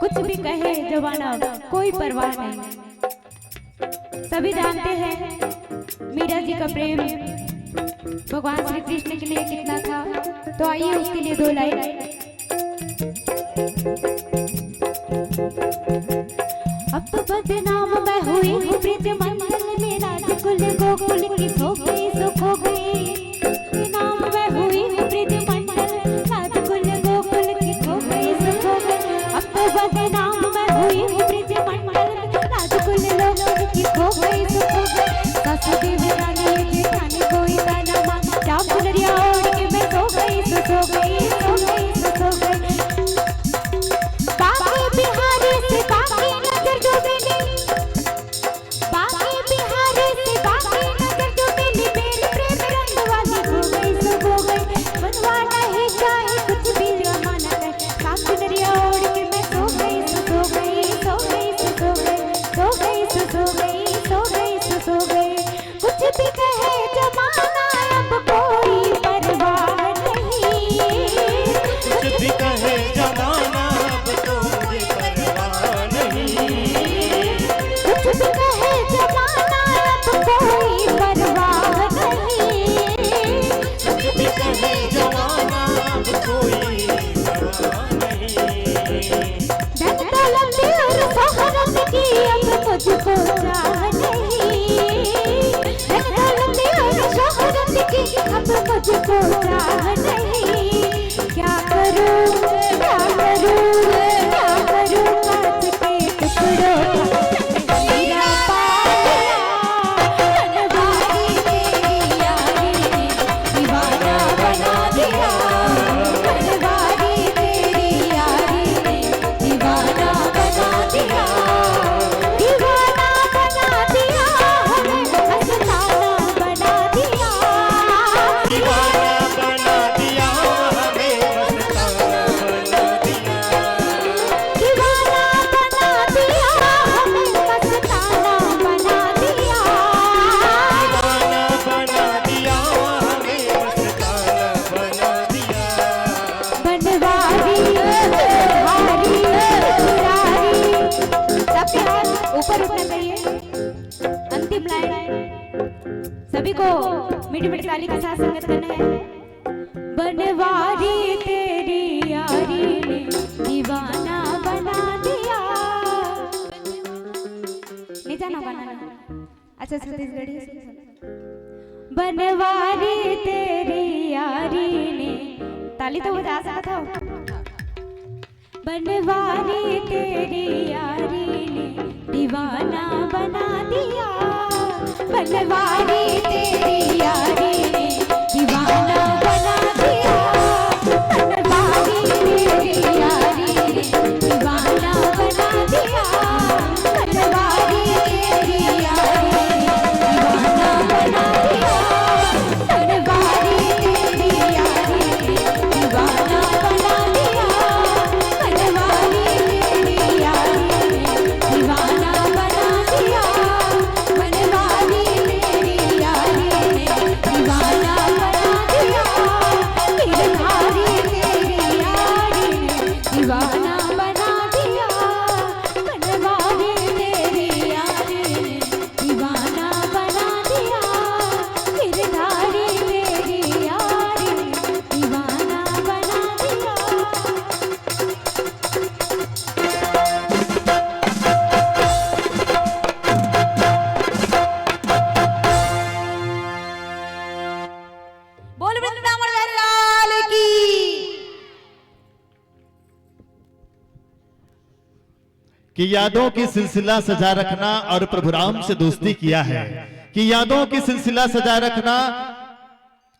कुछ भी कहे जमाना, कोई परवाह नहीं। सभी जानते हैं मीरा जी का प्रेम भगवान श्री कृष्ण के लिए कितना था, तो आइए उसके लिए दो लाइन। अब तो बदनाम मैं हुई हूँ ब्रज मंडल में, राजकुल गोकुल की सो गई सो खो गई। बदनाम मैं हुई हूँ ब्रज मंडल, राजकुल गोकुल की सो गई सो खो गई। अब तो बदनाम मैं हुई हूँ ब्रज मंडल में, राजकुल गोकुल की सो गई सो खो गई। सासू देवरानी जेठानी कोई ताना मार, श्याम चुनरिया ओढ़ के मैं सो गई सो, सो गई सो, गई सो, सो गई। बाके बिहारी से बाके नजर जो मिली, बाके बिहारी से बाके नजर जो मिली, मेरी प्रेम रंग वाली हो गई सो हो गई। बनवा नहीं चाहे कुछ भी जमाना कहे, सास नरिया ओढ़ के मैं सो गई सो, सो गई सो, गई सो, सो गई सो, सो गई सो, गई सो, सो गई। कुछ भी कहे जमाना, अब कोई परवाह नहीं। कुछ भी कहे जमाना, अब कोई परवाह नहीं। कुछ भी कहे जमाना, अब कोई परवाह नहीं। कुछ भी कहे जमाना, अब कोई परवाह नहीं। धन दौलत और शोहरत की अब मुझको चाह नहीं। धन दौलत और शोहरत की अब मुझको चाह नहीं। क्या करूं, क्या करूं, क्या करूं कांच के टुकड़ों का मेरा पालिया। बनवारी तेरी यारी ने दीवाना बना दिया। बनवारी तेरी यारी ने दीवाना बना दिया। दीवाना बना दिया, हमें मस्ताना बना दिया। दीवाना बना दिया, हमें मस्ताना बना दिया। दीवाना बना दिया, हमें मस्ताना बना दिया। दीवाना बना दिया, हमें मस्ताना बना दिया। बनवारी, त्रिपुरारी, त्रिपुरारी। सबके हाथ ऊपर उठना चाहिए। अंतिम लाइन, सभी को मीठी मीठी ताली के साथ संगत करना है। बनवारी तेरी यारी ने दीवाना बना दिया। नहीं जाना बनाना। अच्छा, छत्तीसगढ़ी। बनवारी तेरी यारी ने, ताली तो बजा सकत हो। बनवारी तेरी यारी ने दीवाना बना दिया। बनवारी तेरी यारी ने दीवाना बना दिया। बनवारी तेरी यारी ने दीवाना बना दिया। बनवारी तेरी यारी ने दीवाना बना दिया। बनवारी तेरी यारी ने दीवाना बना दिया। बनवारी तेरी यारी ने दीवाना बना दिया। बनवारी तेरी यारी ने दीवाना बना दिया। गिरधारी तेरी यारी ने दीवाना बना दिया। बनवारी तेरी यारी ने दीवाना बना दिया। गिरधारी तेरी यारी ने दीवाना बना दिया। बोल वृंदावन बिहारी लाल की। कि यादों की सिलसिला सजा रखना और प्रभु राम से दोस्ती किया है, कि यादों की सिलसिला सजा रखना,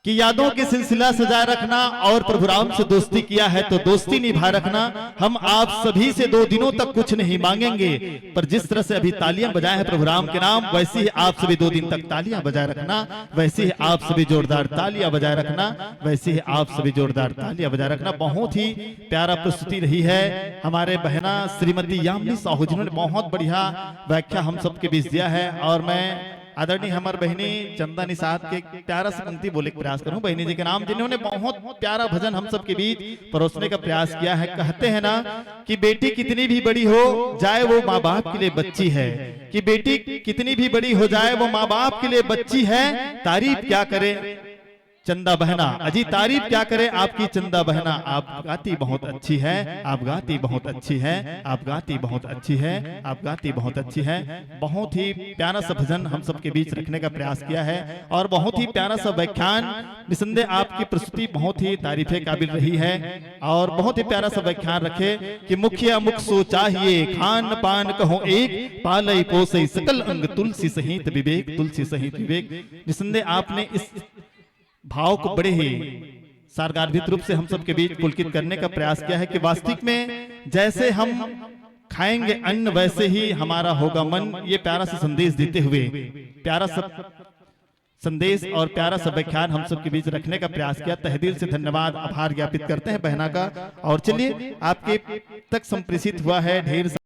कि यादों की सिलसिला सजा रखना और प्रभु राम से दोस्ती किया है तो दोस्ती निभा रखना। हम आप सभी से दो दिनों तक कुछ नहीं मांगेंगे, पर जिस तरह से अभी तालियां बजाए हैं प्रभु राम के नाम, वैसे ही आप सभी दो दिन तक तालियां बजाए रखना, वैसे ही आप सभी जोरदार तालियां बजाए रखना, वैसे ही आप सभी जोरदार तालियां बजाए रखना। बहुत ही प्यारा प्रस्तुति रही है। हमारे बहना श्रीमती यामिनी साहू, जिन्होंने बहुत बढ़िया व्याख्या हम सबके बीच दिया है, और मैं आदरणीय हमर बहिनी चंदा निषाद के एक प्यारा सा पंक्ति बोले के प्रयास करूं। बहिनी जी के नाम, जिन्होंने बहुत प्यारा भजन हम सबके बीच परोसने का प्रयास किया है। कहते हैं ना कि बेटी कितनी भी बड़ी हो जाए, वो माँ बाप के लिए बच्ची है। कि बेटी कितनी भी बड़ी हो जाए, वो माँ बाप के लिए बच्ची है। तारीफ क्या करे चंदा बहना, अजी तारीफ क्या करे आपकी चंदा बहना। आप गाती बहुत अच्छी है, आप गाती बहुत अच्छी है, आप गाती बहुत अच्छी है, आप गाती बहुत अच्छी है। बहुत ही प्यारा सा भजन हम सबके बीच रखने का प्रयास किया है और बहुत ही प्यारा सा व्याख्यान। निसंदेह आपकी प्रस्तुति बहुत ही तारीफे काबिल रही है और बहुत ही प्यारा सा व्याख्यान रखे कि मुखिया मुख सो चाहिए, खान पान कहो एक, पालई पोसई सकल अंग, तुलसी सहित विवेक, तुलसी सहित विवेक। निसंदेह आपने इस भाव को बड़े ही सारगार्भित रूप से हम सबके बीच पुलकित करने का प्रयास किया है कि वास्तविक में जैसे हम खाएंगे अन्न, वैसे ही हमारा होगा मन। ये प्यारा सा संदेश देते हुए प्यारा सा संदेश और प्यारा सा व्याख्यान हम सबके बीच रखने का प्रयास किया। तहे दिल से धन्यवाद, आभार ज्ञापित करते हैं बहना का। और चलिए, आपके तक संप्रेषित हुआ है ढेर